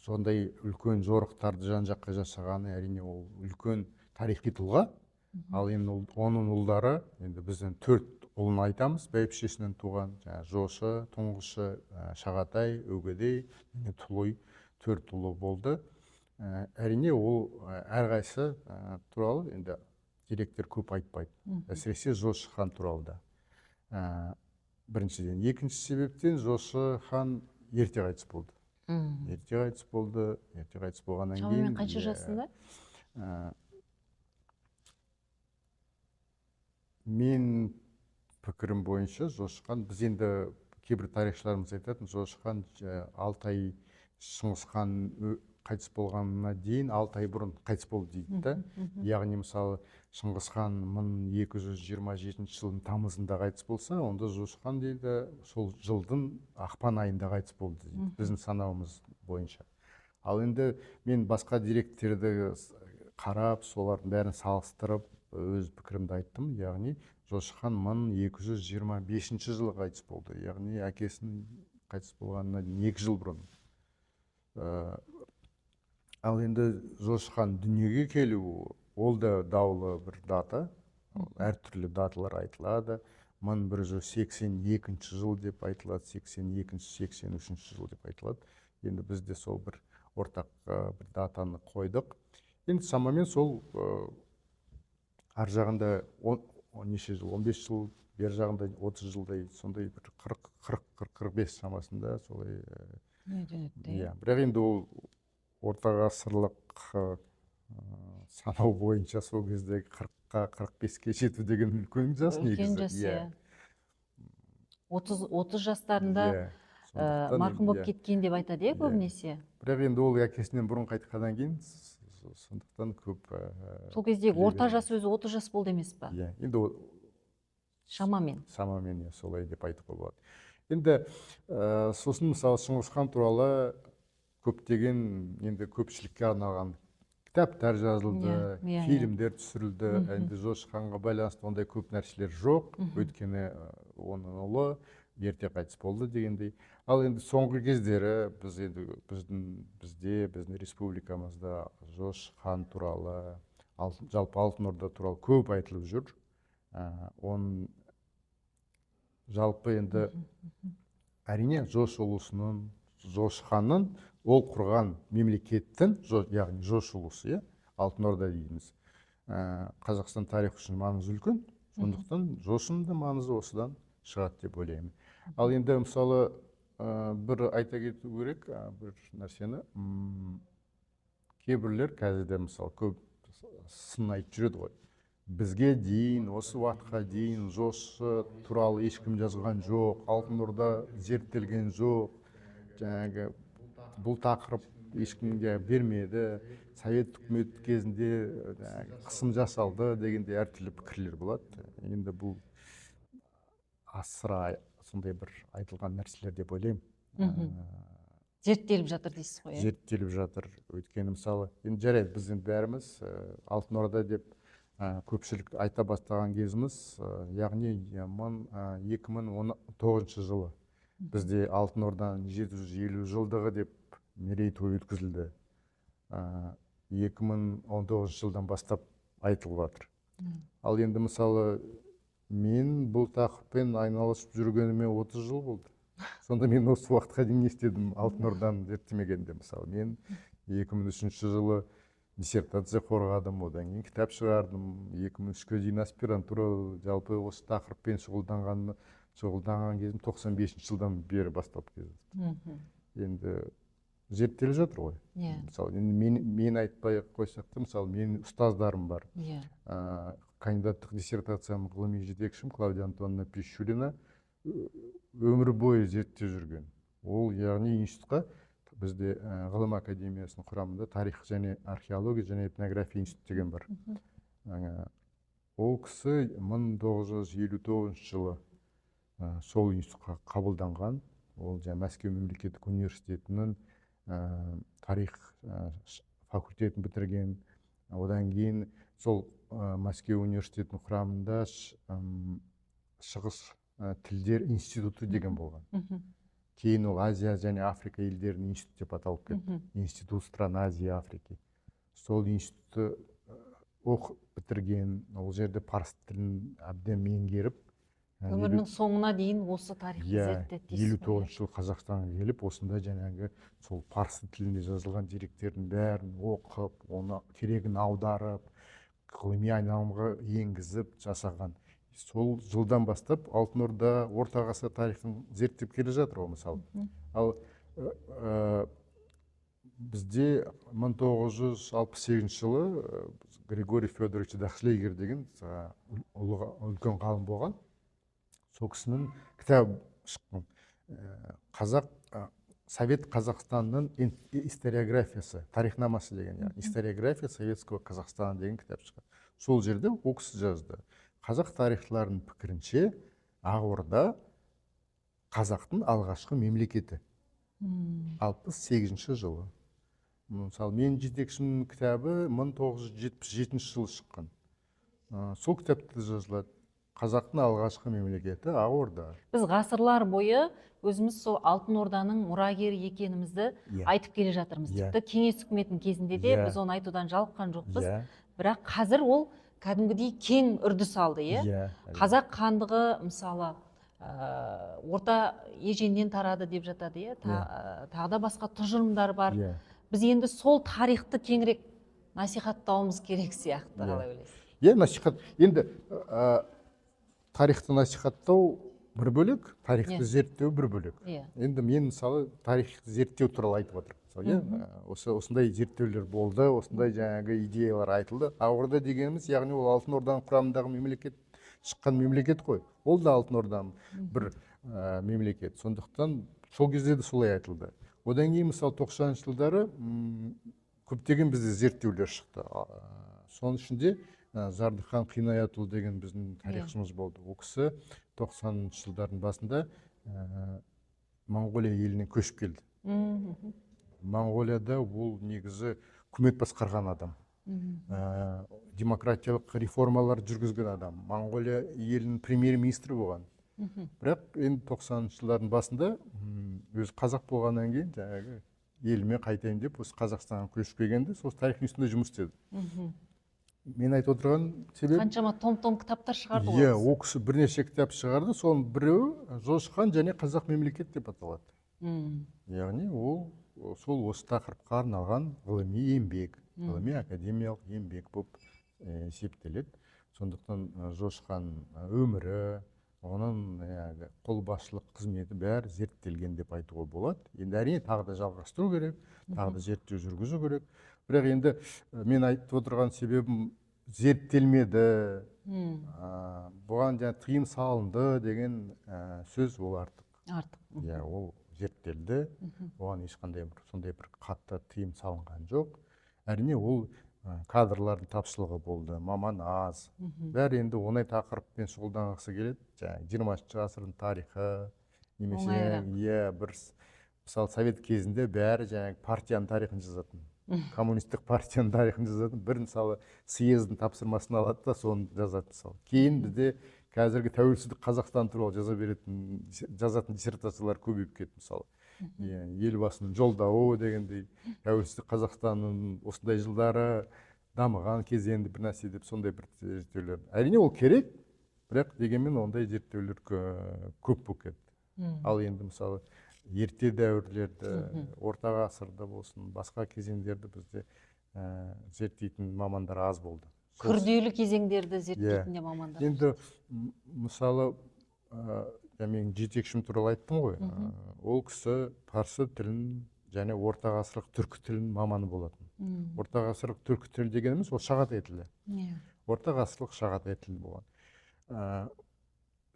сондай үлкен жорықтарды жан-жаққа жасағаны, әрине ол үлкен тарихи тұлға. Ал енді оның ұлдары, енді біздің 4 ұлын айтамыз, бәйбішесінен туған, жаңа Жошы, тұңғышы, Шағатай, Өгедей, және Тұлой 4 ұлы болды. Әрине ол әрқайсысы туралы енді деректер көп айтпайды. Әсіресе Жошы хан туралы да. Біріншіден. Екінші себептен Жошы хан ерте қайтыс болды. Ерте қайтыс болды, ерте қайтыс болғаннан кейін шамамен қанша жасында? Мен пікірім бойынша Жошы хан, біз енді кейбір тарихшыларымыз айтатын, Жошы хан 6 ай Шыңғыс хан қайтыс болғанына дейін 6 ай бұрын қайтыс болды дейді да. Яғни мысалы Шыңғыс хан 1227 жылдың тамызында қайтыс болса, онда Жошы хан дейді сол жылдың ақпан айында қайтыс болды дейді, біздің санауымыз бойынша. Ал енді мен басқа деректерді қарап, солардың бәрін салыстырып өз пікірімді айттым. Яғни Жошы хан 1225 жылы қайтыс болды. Яғни әкесінің қайтыс болғанына дейін 2 жыл бұрын. Ал енді Жошы хан дүниеге келуі, ол да даулы бір дата. Әртүрлі даталар айтылады. 1182 жыл деп айтылады, 82, 83 жыл деп айтылады. Енді біз де сол бір ортақ бір датаны қойдық. Енді шамамен сол ар жағында неше жыл, 15 жыл, бер жағында 30 жылдай, сондай бір 40-45 шамасында солай. Иә, бірақ енді ол орта ғасырлық санау бойынша сол кездегі 40-қа, 45-ке жету деген үлкен жас негізі. Үлкен жас, иә. 30 жастарында марқұм болып кеткен деп айтады, иә, көбінесе. Бірақ енді ол әкесінен бұрын қайтқаннан кейін, сондықтан көп... Сол кездегі орта жас өзі 30 жас болды емес па? Иә, енді ол шамамен. Шамамен, иә, солай деп айтуға болады. Енді сосын мысалы Шыңғыс хан туралы көптеген енді көпшілікке арналған кітаптар жазылды, фильмдер түсірілді. Енді Жошы ханға байланысты ондай көп нәрселер жоқ, өйткені оның ұлы ерте қайтыс болды дегендей. Ал енді соңғы кездері біз енді біздің республикамызда Жошы хан туралы, жалпы Алтын Орда туралы көп айтылып жүр. Оның жалпы енді әрине Жошы ұлысының, Жошы ханның ол құрған мемлекеттің, яғни Жошы ұлысы, Алтын Орда дейміз, Қазақстан тарихы үшін маңызы үлкен. Сондықтан Жошының да маңызы осыдан шығады деп ойлаймын. Ал енді мысалы бір айта кету керек бір нәрсені, кейбіреулер қазір де мысалы көп сын айтып жүреді ғой. Бізге дейін, осы уақытқа дейін Жошы туралы ешкім жазған жоқ, Алтын Орда зерттелген жоқ, жаңағы бұл тақырып ешкімге бермеді, Совет үкіметі кезінде жаңағы қысым жасалды дегендей әртүрлі пікірлер болады. Енді бұл асыра сондай бір айтылған нәрселер деп ойлаймын. Зерттеліп жатыр дейсіз ғой, иә? Зерттеліп жатыр. Өйткені мысалы, енді жарайды, біз енді бәріміз Алтын Орда деп көпшілік айта бастаған кезіміз, яғни 2019 жылы бізде Алтын Орданың 750 жылдығы деп мерейтой өткізілді. 2019 жылдан бастап айтылып жатыр. Ал енді мысалы, мен бұл тақырыппен айналысып жүргеніме 30 жыл болды. Сонда мен осы уақытқа дейін не істедім Алтын Орданы зерттемегенде? Мысалы, мен 2003 жылы диссертация қорғадым, одан кейін кітап шығардым, 2003-ке дейін аспирантура, жалпы осы тақырыппен шұғылданған кезім 95 жылдан бері басталып кетті. Енді зерттеліп жатыр ғой. Мысалы, енді мен айтпай ақ қойсақ та, мысалы, менің ұстаздарым бар. Кандидаттық диссертациям ғылыми жетекшім Клавдия Антоновна Пищулина өмір бойы зерттеп жүрген. Ол, яғни, институтқа бізде ғылым академиясының құрамында тарих және археология және этнография институты деген бар. Ол кісі 1959 жылы сол институтқа қабылданған. Ол жаңа Мәскеу мемлекеттік университетінің тарих факультетін бітірген. Одан кейін сол Мәскеу университетінің құрамында Шығыс тілдер институты деген болған. Кейін ол Азия және Африка елдерінің институты деп аталып кетті. Институт стран Азии и Африки. Сол институтты оқып бітірген, ол жерде парсы тілін әбден меңгеріп, Өмірінің соңына дейін осы тарихты зерттеді дейсіз елу ғой, иә? тоғызыншы жылы Қазақстанға келіп, осында жаңағы сол парсы тілінде жазылған деректердің бәрін оқып, оны керегін аударып, ғылыми айналымға енгізіп жасаған. Сол жылдан бастап Алтын Орда, орта ғасыр тарихын зерттеп келе жатыр ғой, мысалы. Ал бізде 1968 жылы Григорий Федорович Дахшлегер деген ұлы, үлкен ғалым болған. Сол кісінің кітабы шыққан. Қазақ, Совет Қазақстанның историографиясы, тарихнамасы деген, яғни историография Советского Казахстана деген кітап шыққан. Сол жерде ол кісі жазды. Қазақ тарихшыларының пікірінше, Ақ Орда қазақтың алғашқы мемлекеті. 68 жылы. Мысалы, менің жетекшімнің кітабы 1977 жылы шыққан. Сол кітапта жазылады. Қазақтың алғашқы мемлекеті Ақ Орда. Біз ғасырлар бойы өзіміз сол Алтын Орданың мұрагері екенімізді айтып келе жатырмыз. Тіпті Кеңес үкіметінің кезінде де біз оны айтудан жалыққан жоқпыз. Бірақ қазір ол кәдімгідей кең үрдіс алды, иә? Иә. Қазақ хандығы, мысалы, орта еженнен тарады деп жатады, иә? Тағы да басқа тұжырымдар бар. Біз енді сол тарихты кеңірек насихаттауымыз керек сияқты, қалай ойлайсыз? Иә, насихат. Енді тарихты насихаттау бір бөлек, тарихты зерттеу бір бөлек. Енді мен, мысалы, тарихты зерттеу туралы айтып отырмын. Мысалы, иә, осындай зерттеулер болды, осындай жаңағы идеялар айтылды. Ақ Орда дегеніміз, яғни ол Алтын Орданың құрамындағы мемлекет, шыққан мемлекет қой. Ол да Алтын Орданың бір мемлекет. Сондықтан сол кезде де солай айтылды. Одан кейін, мысалы, 90-шы жылдары көптеген бізде зерттеулер шықты. Соның ішінде Зардыхан Қинаятұлы деген біздің тарихшымыз болды. Ол кісі 90-шы жылдардың басында Моңғолия елінен көшіп келді. Моңғолияда ол негізі үкімет басқарған адам. Демократиялық реформалар жүргізген адам. Моңғолия елінің премьер-министрі болған. Бірақ енді 90-шы жылдардың басында өзі қазақ болғаннан кейін жаңағы еліме қайтайын деп осы Қазақстанға көшіп келгенде сол тарихтың үстінде жұмыс істеді. Мен айтып отырған себебім, Қаншама том-том кітаптар шығарды ғой Иә, ол кісі. ол кісі бірнеше кітап шығарды, соның біреуі «Жошы хан және қазақ мемлекет» деп аталады. Яғни ол сол осы тақырыпқа арналған ғылыми еңбек, ғылыми академиялық еңбек болып есептеледі. Сондықтан Жошы хан өмірі, оның қолбасшылық қызметі бәрі зерттелген деп айтуға болады. Енді әрине тағы да жалғастыру керек, тағы да зерттеу жүргізу керек. Бірақ енді мен айтып отырған себебім Зерттелмеді, бұған жаңа тыйым салынды деген сөз, ол артық. Артық. Иә, ол зерттелді, оған ешқандай бір сондай бір қатты тыйым салынған жоқ. Әрине, ол кадрлардың тапшылығы болды, маман аз, бәрі енді оңай тақырыппен шұғылданғысы келеді, жаңағы 20-ғасырдың тарихы немесе Оңайырақ. Иә, бір мысалы, совет кезінде бәрі жаңағы партияның тарихын жазатын, коммунистік партияның тарихын жазатын. Бір, мысалы, съездің тапсырмасын алады да, соны жазады. Мысалы, кейін бізде қазіргі тәуелсіздік Қазақстан туралы жаза беретін, жазатын диссертациялар көбейіп кетті. Мысалы, иә, Елбасының жолдауы дегендей, тәуелсіздік Қазақстанның осындай жылдары дамыған кезеңді бір нәрсе деп, сондай бір зерттеулер. Әрине, ол керек, бірақ дегенмен ондай зерттеулер көп болып кетті. Ал енді, мысалы, ерте дәуірлерді, орта ғасырда болсын, басқа кезеңдерді бізде зерттейтін мамандар аз болды. Күрделі кезеңдерді зерттейтін де мамандар. Енді мысалы, жаңа менің жетекшім туралы айттым ғой. Ол кісі парсы тілін және орта ғасырлық түркі тілінің маманы болатын. Орта ғасырлық түркі тілі дегеніміз ол шағатай тілі. Орта ғасырлық шағатай тілі болған.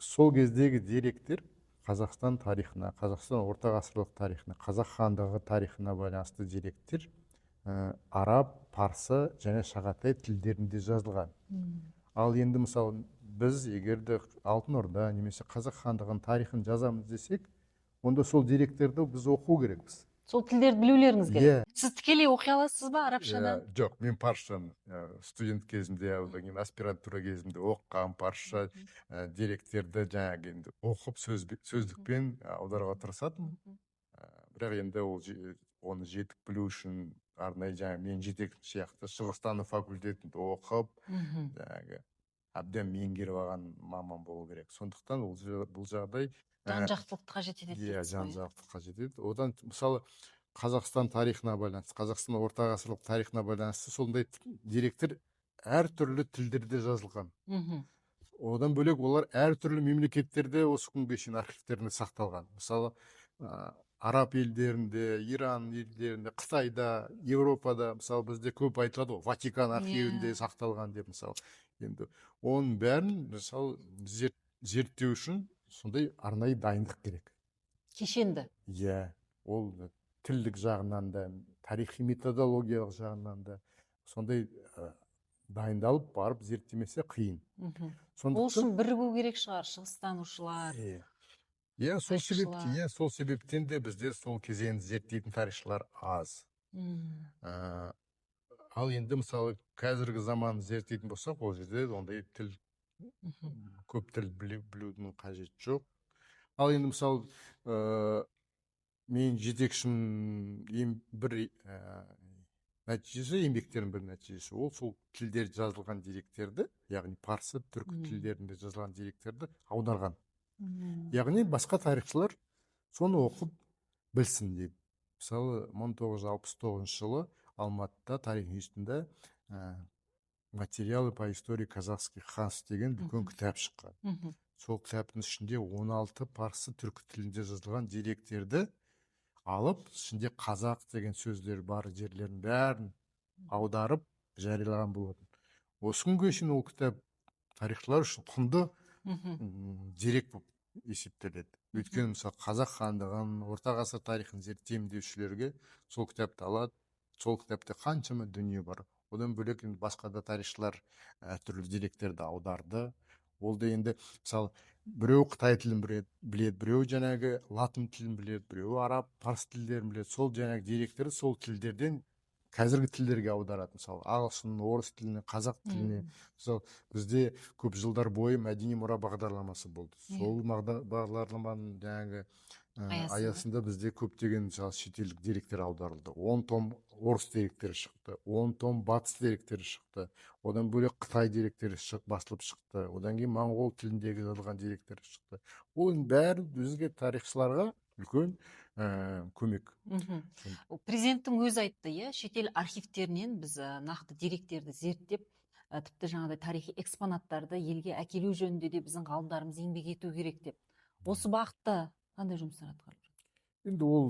Сол кездегі деректер Қазақстан тарихына, Қазақстан орта ғасырлық тарихына, Қазақ хандығы тарихына байланысты деректер араб, парсы және шағатай тілдерінде жазылған. Ал енді, мысалы, біз егер де Алтын Орда немесе Қазақ хандығының тарихын жазамыз десек, онда сол деректерді біз оқу керекпіз. Сол тілдерді білулеріңіз керек. Иә. Сіз тікелей оқи аласыз ба арабшадан? Иә, жоқ, мен парсшаны студент кезімде, одан кейін аспирантура кезімде оқығам. Парсша деректерді жаңағы енді оқып, сөздікпен аударуға тырысатынмын. Бірақ енді ол оны жетік білу үшін арнайы жаңағы мен жетекшім сияқты шығыстану факультетінде оқып, жаңағы әбден меңгеріп алған маман болу керек. Сондықтан ол бұл жағдай Жан жақтылықты қажет етеді иә, дейсіз жан ғой, иә? жақты қажет етеді. Одан, мысалы, Қазақстан тарихына байланысты, Қазақстан орта ғасырлық тарихына байланысты сондай деректер әртүрлі тілдерде жазылған. Одан бөлек, олар әртүрлі мемлекеттерде осы күнге шейін архивтерінде сақталған. Мысалы, араб елдерінде, Иран елдерінде, Қытайда, Еуропада. Мысалы, бізде көп айтылады ғой, Ватикан архивінде сақталған деп. Мысалы, енді оның бәрін, мысалы, зерттеу үшін сондай арнайы дайындық керек. Кешенді. Иә, ол тілдік жағынан да, тарихи методологиялық жағынан да сондай дайындалып барып зерттемесе, қиын. Ол үшін бірігу керек шығар, шығыстанушылар, Иә, сол себеп тарихшылар. Иә, сол себептен де бізде сол кезеңді зерттейтін тарихшылар аз. Ал енді, мысалы, қазіргі заманды зерттейтін болсақ, ол жерде ондай тіл көп тіл білудің қажеті жоқ. Ал енді, мысалы, менің жетекшім ең бір нәтижесі, еңбектерінің бір нәтижесі, ол сол тілдерде жазылған деректерді, яғни парсы, түркі тілдерінде жазылған деректерді аударған, яғни басқа тарихшылар соны оқып білсін деп. Мысалы, 1969 жылы Алматыда тарих институтында «Материалы по истории казахских ханств» деген үлкен кітап шыққан. Сол кітаптың ішінде 16 парсы, түркі тілінде жазылған деректерді алып, ішінде қазақ деген сөздер бар жерлердің бәрін аударып жариялаған болатын. Осы күнге шейін ол кітап тарихшылар үшін құнды дерек болып есептеледі. Өйткені, мысалы, Қазақ хандығын, орта ғасыр тарихын зерттеймін деушілерге сол кітапты алады. Сол кітапта қаншама дүние бар. Одан бөлек, енді басқа да тарихшылар әртүрлі деректерді аударды. Ол да енді, мысалы, біреу қытай тілін біледі, біреу жаңағы латын тілін біледі, біреу араб, парсы тілдерін біледі. Сол жаңағы деректерді сол тілдерден қазіргі тілдерге аударады, мысалы, ағылшын, орыс тіліне, қазақ тіліне. Мысалы, бізде көп жылдар бойы мәдени мұра бағдарламасы болды. Сол бағдарламаның жаңағы Аясында. аясында бізде көптеген, мысалы, шетелдік деректер аударылды. 10 том орыс деректері шықты, 10 том батыс деректері шықты, одан бөлек қытай деректері басылып шықты, одан кейін моңғол тіліндегі жазылған деректер шықты. Оның бәрі бізге, тарихшыларға, үлкен көмек. Ол президенттің өзі айтты, иә, шетел архивтерінен біз нақты деректерді зерттеп, тіпті жаңағыдай тарихи экспонаттарды елге әкелу жөнінде де біздің ғалымдарымыз еңбек ету керек деп. Осы бағытта қандай жұмыстар атқарылып жатыр? Енді ол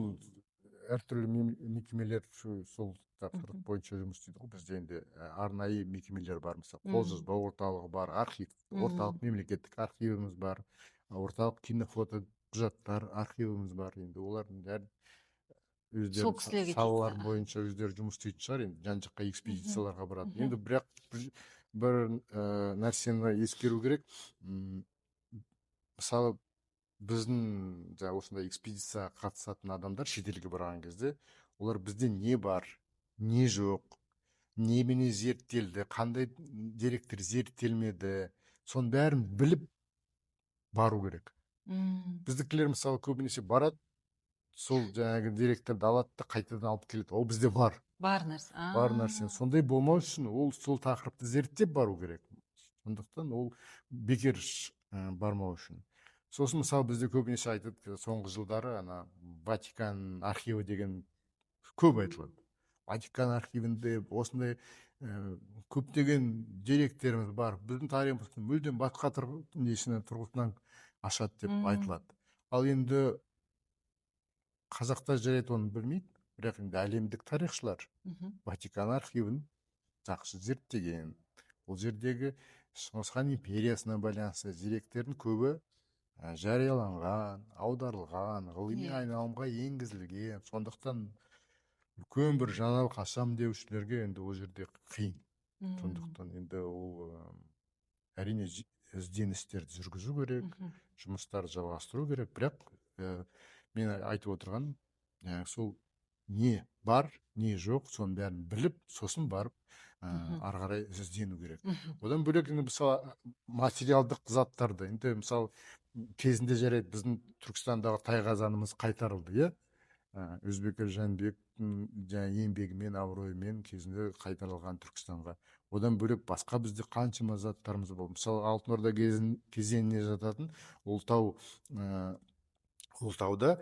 Әртүрлі мекемелер сол тақырып бойынша жұмыс істейді ғой. Бізде енді арнайы мекемелер бар, мысалы, қолжазба орталығы бар, архив, орталық мемлекеттік архивіміз бар, орталық кинофото құжаттар архивіміз бар. Енді олардың бәрі Сол өздерінің кісілерге салалары тиісті. бойынша өздері жұмыс істейтін шығар, енді жан жаққа экспедицияларға барады. Енді бірақ бір нәрсені ескеру керек. Мысалы, біздің жаңа осындай экспедицияға қатысатын адамдар шетелге барған кезде олар бізде не бар, не жоқ, немене зерттелді, қандай деректер зерттелмеді, соның бәрін біліп бару керек. Біздікілер, мысалы, көбінесе барады, сол жаңағы деректерді алады да, қайтадан алып келеді: ол бізде бар. Бар нәрсе. Бар нәрсе. Сондай болмау үшін ол сол тақырыпты зерттеп бару керек. Сондықтан ол бекер бармау үшін. Сосын, мысалы, бізде көбінесе айтады, соңғы жылдары ана Ватикан архиві деген көп айтылады. Ватикан архивінде осындай көптеген деректеріміз бар, біздің тарихымызды мүлдем басқа несінен, тұрғысынан ашады деп айтылады. Ал енді қазақтар, жарайды, оны білмейді, бірақ енді әлемдік тарихшылар Ватикан архивін жақсы зерттеген. Ол жердегі Шыңғыс хан империясына байланысты деректердің көбі жарияланған, аударылған, ғылыми айналымға енгізілген. Сондықтан үлкен бір жаңалық ашамын деушілерге енді ол жерде қиын. Сондықтан енді ол әрине ізденістерді жүргізу керек, жұмыстарды жалғастыру керек. Бірақ мен айтып отырғаным, сол не бар, не жоқ, соның бәрін біліп, сосын барып ары қарай іздену керек. Одан бөлек енді, мысалы, материалдық заттарды енді, мысалы, кезінде, жарайды, біздің Түркістандағы тайқазанымыз қайтарылды, иә, Өзбекәлі Жәнібектің жаңағы еңбегімен, абыройымен кезінде қайтарылған Түркістанға. Одан бөлек басқа бізде қаншама заттарымыз болды. Мысалы, Алтын Орда кезеңіне жататын Ұлытау, Ұлытауда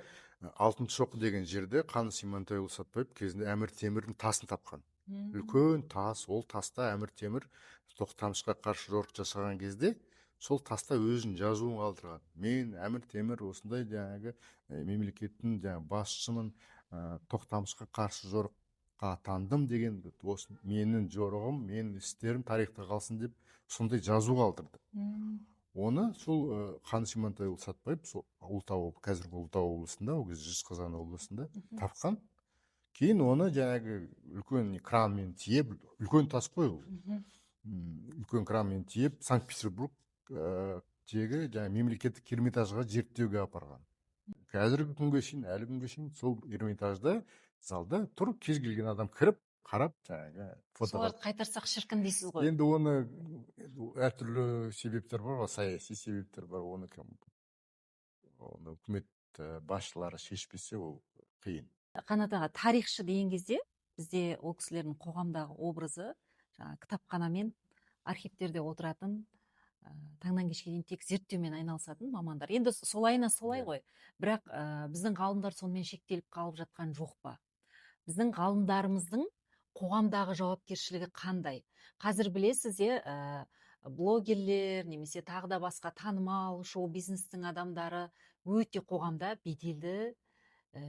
Алтын Шоқы деген жерде Қаныш Имантайұлы Сәтбаев кезінде Әмір Темірдің тасын тапқан. Үлкен тас. Ол таста Әмір Темір Тоқтамысқа қарсы жорық жасаған кезде сол таста өзінің жазуын қалдырған: мен, Әмір Темір, осындай жаңағы мемлекеттің жаңағы басшымын, Тоқтамысқа қарсы жорыққа аттандым деген, осы менің жорығым, менің істерім тарихта қалсын деп сондай жазу қалдырды. Оны сол Қаныш Имантайұлы Сәтбаев сол Ұлытау, қазіргі Ұлытау облысында, ол кезде Жезқазған облысында тапқан. Кейін оны жаңағы үлкен кранмен тиеп, үлкен тас қой ол, үлкен кранмен тиеп, Санкт Петербург тегі жаңағы мемлекеттік Эрмитажға зерттеуге апарған. Қазіргі күнге шейін, әлі күнге шейін сол Эрмитажда залда тұр, кез келген адам кіріп, қарап, жаңағы фотоға. Соларды қайтарсақ шіркін дейсіз ғой. Енді оны әртүрлі себептер бар ғой, саяси себептер бар. Оны кім, оны үкімет басшылары шешпесе, ол қиын. Қанат аға, тарихшы деген кезде бізде ол кісілердің қоғамдағы образы жаңағы кітапхана мен архивтерде отыратын, таңнан кешке дейін тек зерттеумен айналысатын мамандар. Енді солайына солай ғой, бірақ біздің ғалымдар сонымен шектеліп қалып жатқан жоқ па? Біздің ғалымдарымыздың қоғамдағы жауапкершілігі қандай қазір? Білесіз, иә, блогерлер немесе тағы да басқа танымал шоу бизнестің адамдары өте қоғамда беделді,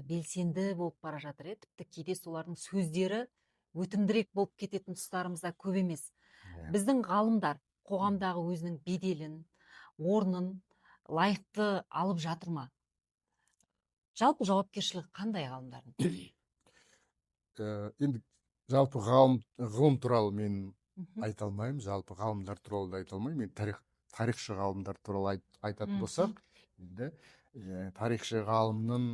белсенді болып бара жатыр, иә. Тіпті кейде солардың сөздері өтімдірек болып кететін тұстарымыз да көп емес. Біздің ғалымдар қоғамдағы өзінің беделін, орнын лайықты алып жатыр ма? Жалпы жауапкершілігі қандай ғалымдардың? Енді жалпы ғалым, ғылым туралы мен айта алмаймын, жалпы ғалымдар туралы да айта алмаймын. Мен тарихшы ғалымдар туралы айтатын болсақ, енді тарихшы ғалымның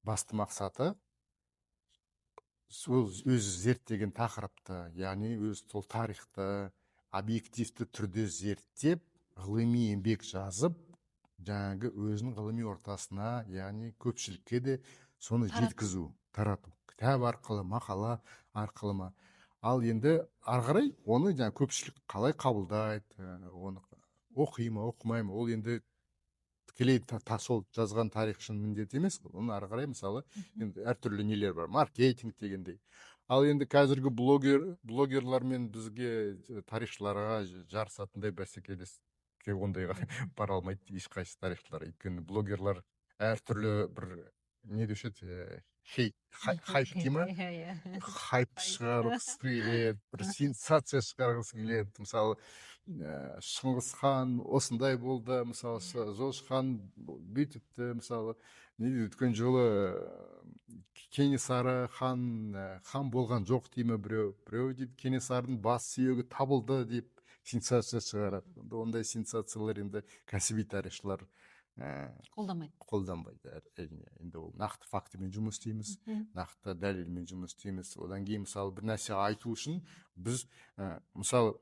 басты мақсаты сол өзі зерттеген тақырыпты, яғни өз сол тарихты объективті түрде зерттеп, ғылыми еңбек жазып, жаңағы өзінің ғылыми ортасына, яғни көпшілікке де соны Тарату. жеткізу, тарату, кітап арқылы, мақала арқылы ма. Ал енді ары қарай оны жаңа көпшілік қалай қабылдайды, оны оқи ма, оқымай ма, ол енді тікелей сол жазған тарихшының міндеті емес қой. Оны ары қарай, мысалы, енді әртүрлі нелер бар, маркетинг дегендей. Ал енді қазіргі блогерлармен бізге, тарихшыларға жарысатындай, бәсекелеске ондайға бара алмайды ешқайсы тарихшылар, өйткені блогерлар әртүрлі бір Не деуші еді, хейт, хайп дей ма? Иә, иә. Хайп шығарғысы келеді, бір сенсация шығарғысы келеді. Мысалы, Шыңғыс хан осындай болды, мысалы, Жошы хан бүйтіпті, мысалы, не дейді, өткен жолы Кенесары хан хан болған жоқ дей ме біреу, біреу дейді, Кенесарының бас сүйегі табылды деп сенсация шығарады. Енді ондай сенсациялар енді кәсіби тарихшылар Қолдамайды. Қолданбайды, әрине. Енді ол нақты фактімен жұмыс істейміз, нақты дәлелмен жұмыс істейміз. Одан кейін, мысалы, бір нәрсе айту үшін біз, мысалы,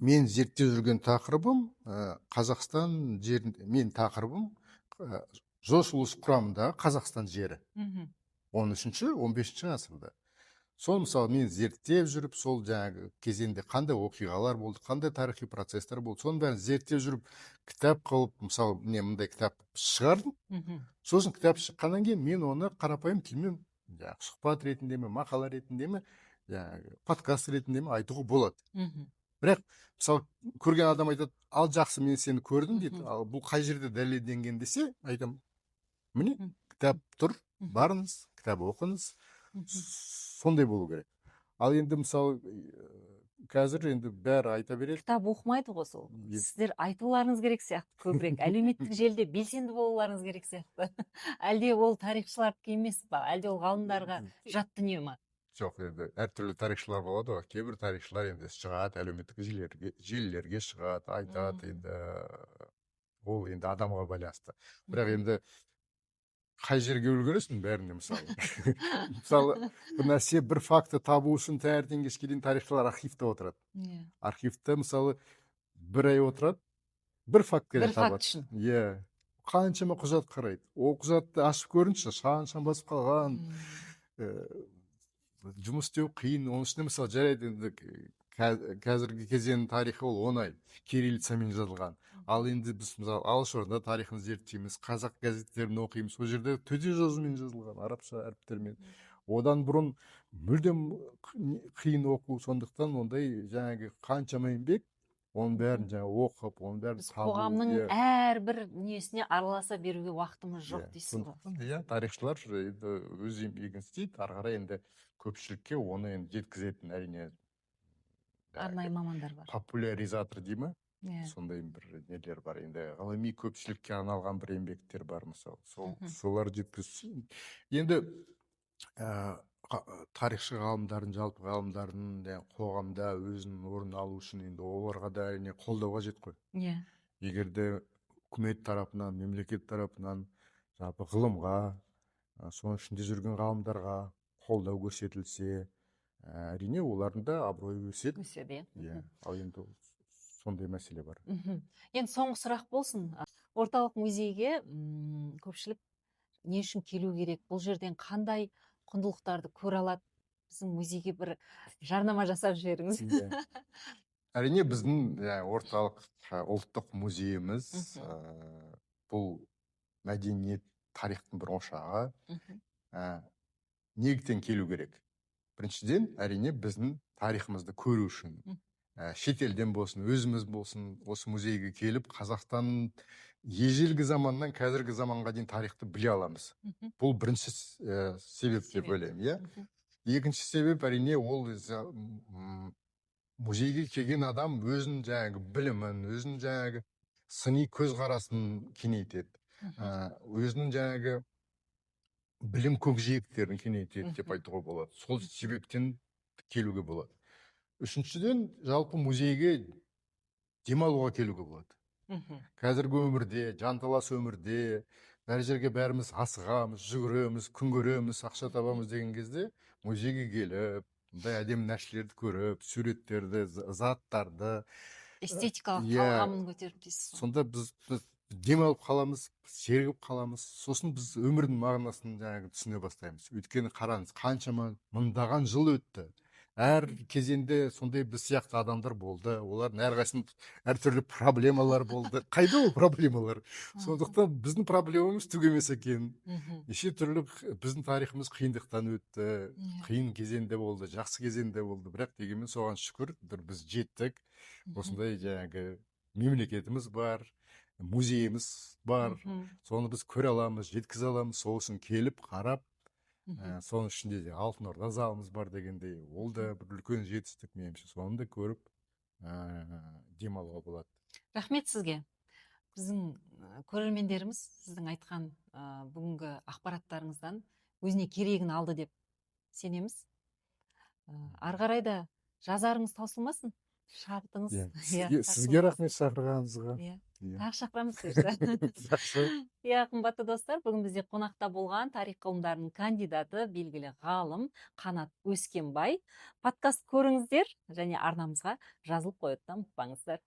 мен зерттеп жүрген тақырыбым, Қазақстан жерін, мен тақырыбым, Жошы ұлысы құрамындағы Қазақстан жері 13-, 15 ғасырда. Сол, мысалы, мен зерттеп жүріп, сол жаңағы кезеңде қандай оқиғалар болды, қандай тарихи процесстер болды, соның бәрін зерттеп жүріп, кітап қылып, мысалы, міне, мындай кітап шығардым. Сосын кітап шыққаннан кейін мен оны қарапайым тілмен, жаңағы сұхбат ретінде ме, мақала ретінде ме, жаңағы подкаст ретінде ме айтуға болады. Бірақ, мысалы, көрген адам айтады: «Ал жақсы, мен сені көрдім», – дейді. «Ал бұл қай жерде дәлелденген?» – десе, айтамын: «Міне, кітап тұр, барыңыз, кітап оқыңыз». Сондай болу керек. Ал енді, мысалы, қазір енді бәрі айта береді. Кітап оқымайды ғой сол. Сіздер айтуларыңыз керек сияқты көбірек, әлеуметтік желіде белсенді болуларыңыз керек сияқты. Әлде ол тарихшылардікі емес па, әлде ол ғалымдарға жат дүние ма? Жоқ, енді әртүрлі тарихшылар болады ғой. Кейбір тарихшылар енді шығады, әлеуметтік желілерге шығады, айтады. Енді ол енді адамға байланысты. Бірақ енді қай жерге үлгересің бәріне? Мысалы, бір нәрсе, бір факті табу үшін таңертең кешке дейін тарихшылар архивте отырады. Архивте, мысалы, бір ай отырады, бір фактіге Бір факт табады. үшін. Иә, қаншама құжат қарайды. Ол құжатты ашып көріңізші, шаң шаң басып қалған. Жұмыс істеу қиын. Оның үстіне, мысалы, жарайды, енді қазіргі кезеңнің тарихы ол оңай, кириллицамен жазылған. Ал енді біз, мысалы, Алашорда тарихын зерттейміз, қазақ газеттерін оқимыз, сол жерде төте жазумен жазылған, арабша әріптермен. Одан бұрын мүлдем қиын оқу. Сондықтан ондай жаңағы қаншама еңбек, оның бәрін жаңағы оқып, оның бәрін Біз табу, қоғамның әрбір дүниесіне араласа беруге уақытымыз жоқ дейсіз ғой. Сондықтан, иә, тарихшылар енді өз еңбегін істейді, ары қарай енді көпшілікке оны енді жеткізетін, әрине, Арнайы мамандар бар. популяризатор дей ма, Иә. сондай бір нелер бар енді, ғылыми көпшілікке арналған бір еңбектер бар, мысалы, сол солар жеткізсін енді. Тарихшы ғалымдардың, жалпы ғалымдардың қоғамда өзінің орнын алу үшін енді оларға да, әрине, қолдау қажет қой. Егер де үкімет тарапынан, мемлекет тарапынан жалпы ғылымға, соның ішінде жүрген ғалымдарға қолдау көрсетілсе, әрине, олардың да абыройы өседі. Өседі, иә. Иә, ал енді сондай мәселе бар. Енді соңғы сұрақ болсын. Орталық музейге көпшілік не үшін келу керек, бұл жерден қандай құндылықтарды көре алады? Біздің музейге бір жарнама жасап жіберіңіз. Иә. Әрине, біздің, иә, орталық ұлттық музейіміз, бұл мәдениет, тарихтың бір ошағы. Неліктен келу керек? Біріншіден, әрине, біздің тарихымызды көру үшін. Шетелден болсын, өзіміз болсын, осы музейге келіп, Қазақстан ежелгі заманнан қазіргі заманға дейін тарихты біле аламыз. Бұл бірінші себеп деп Себеп. ойлаймын, иә. Екінші себеп, әрине, ол музейге келген адам өзінің жаңағы білімін, өзінің жаңағы сыни көзқарасын кеңейтеді, өзінің жаңағы білім көкжиектерін кеңейтеді деп айтуға болады. Сол себептен келуге болады. Үшіншіден, жалпы музейге демалуға келуге болады. Қазіргі өмірде, жанталас өмірде, бәр жерге бәріміз асығамыз, жүгіреміз, күн көреміз, ақша табамыз деген кезде музейге келіп, мындай әдемі нәрселерді көріп, суреттерді, заттарды, Эстетикалық иә, талғамын көтеріп дейсіз ғой. Сонда біз демалып қаламыз, сергіп қаламыз. Сосын біз өмірдің мағынасын жаңағы түсіне бастаймыз. Өйткені қараңыз, қаншама мыңдаған жыл өтті. Әр кезеңде сондай біз сияқты адамдар болды. Олардың әрқайсысының әртүрлі проблемалар болды. Қайда ол проблемалар? Сондықтан біздің проблемамыз түк емес екен. Неше түрлі біздің тарихымыз қиындықтан өтті. Қиын кезеңде болды, жақсы кезеңде болды. Бірақ дегенмен соған шүкір, бір біз жеттік. Осындай жаңағы мемлекетіміз бар. Музейіміз бар, соны біз көре аламыз, жеткізе аламыз. Сол үшін келіп қарап, соның ішінде де Алтын Орда залымыз бар дегендей, ол да бір үлкен жетістік меніңше. Соны да көріп, демалуға болады. Рахмет сізге. Біздің көрермендеріміз сіздің айтқан бүгінгі ақпараттарыңыздан өзіне керегін алды деп сенеміз. Ары қарай да жазарыңыз таусылмасын, шабытыңыз, Иә, иә, сізге таусылмасын. рахмет шақырғаныңызға. Иә. Иә. Тағы шақырамыз бұйырса. Жақсы. Иә, қымбатты достар, бүгін бізде қонақта болған тарих ғылымдарының кандидаты, белгілі ғалым Қанат Өскенбай. Подкаст көріңіздер және арнамызға жазылып қоюды да ұмытпаңыздар.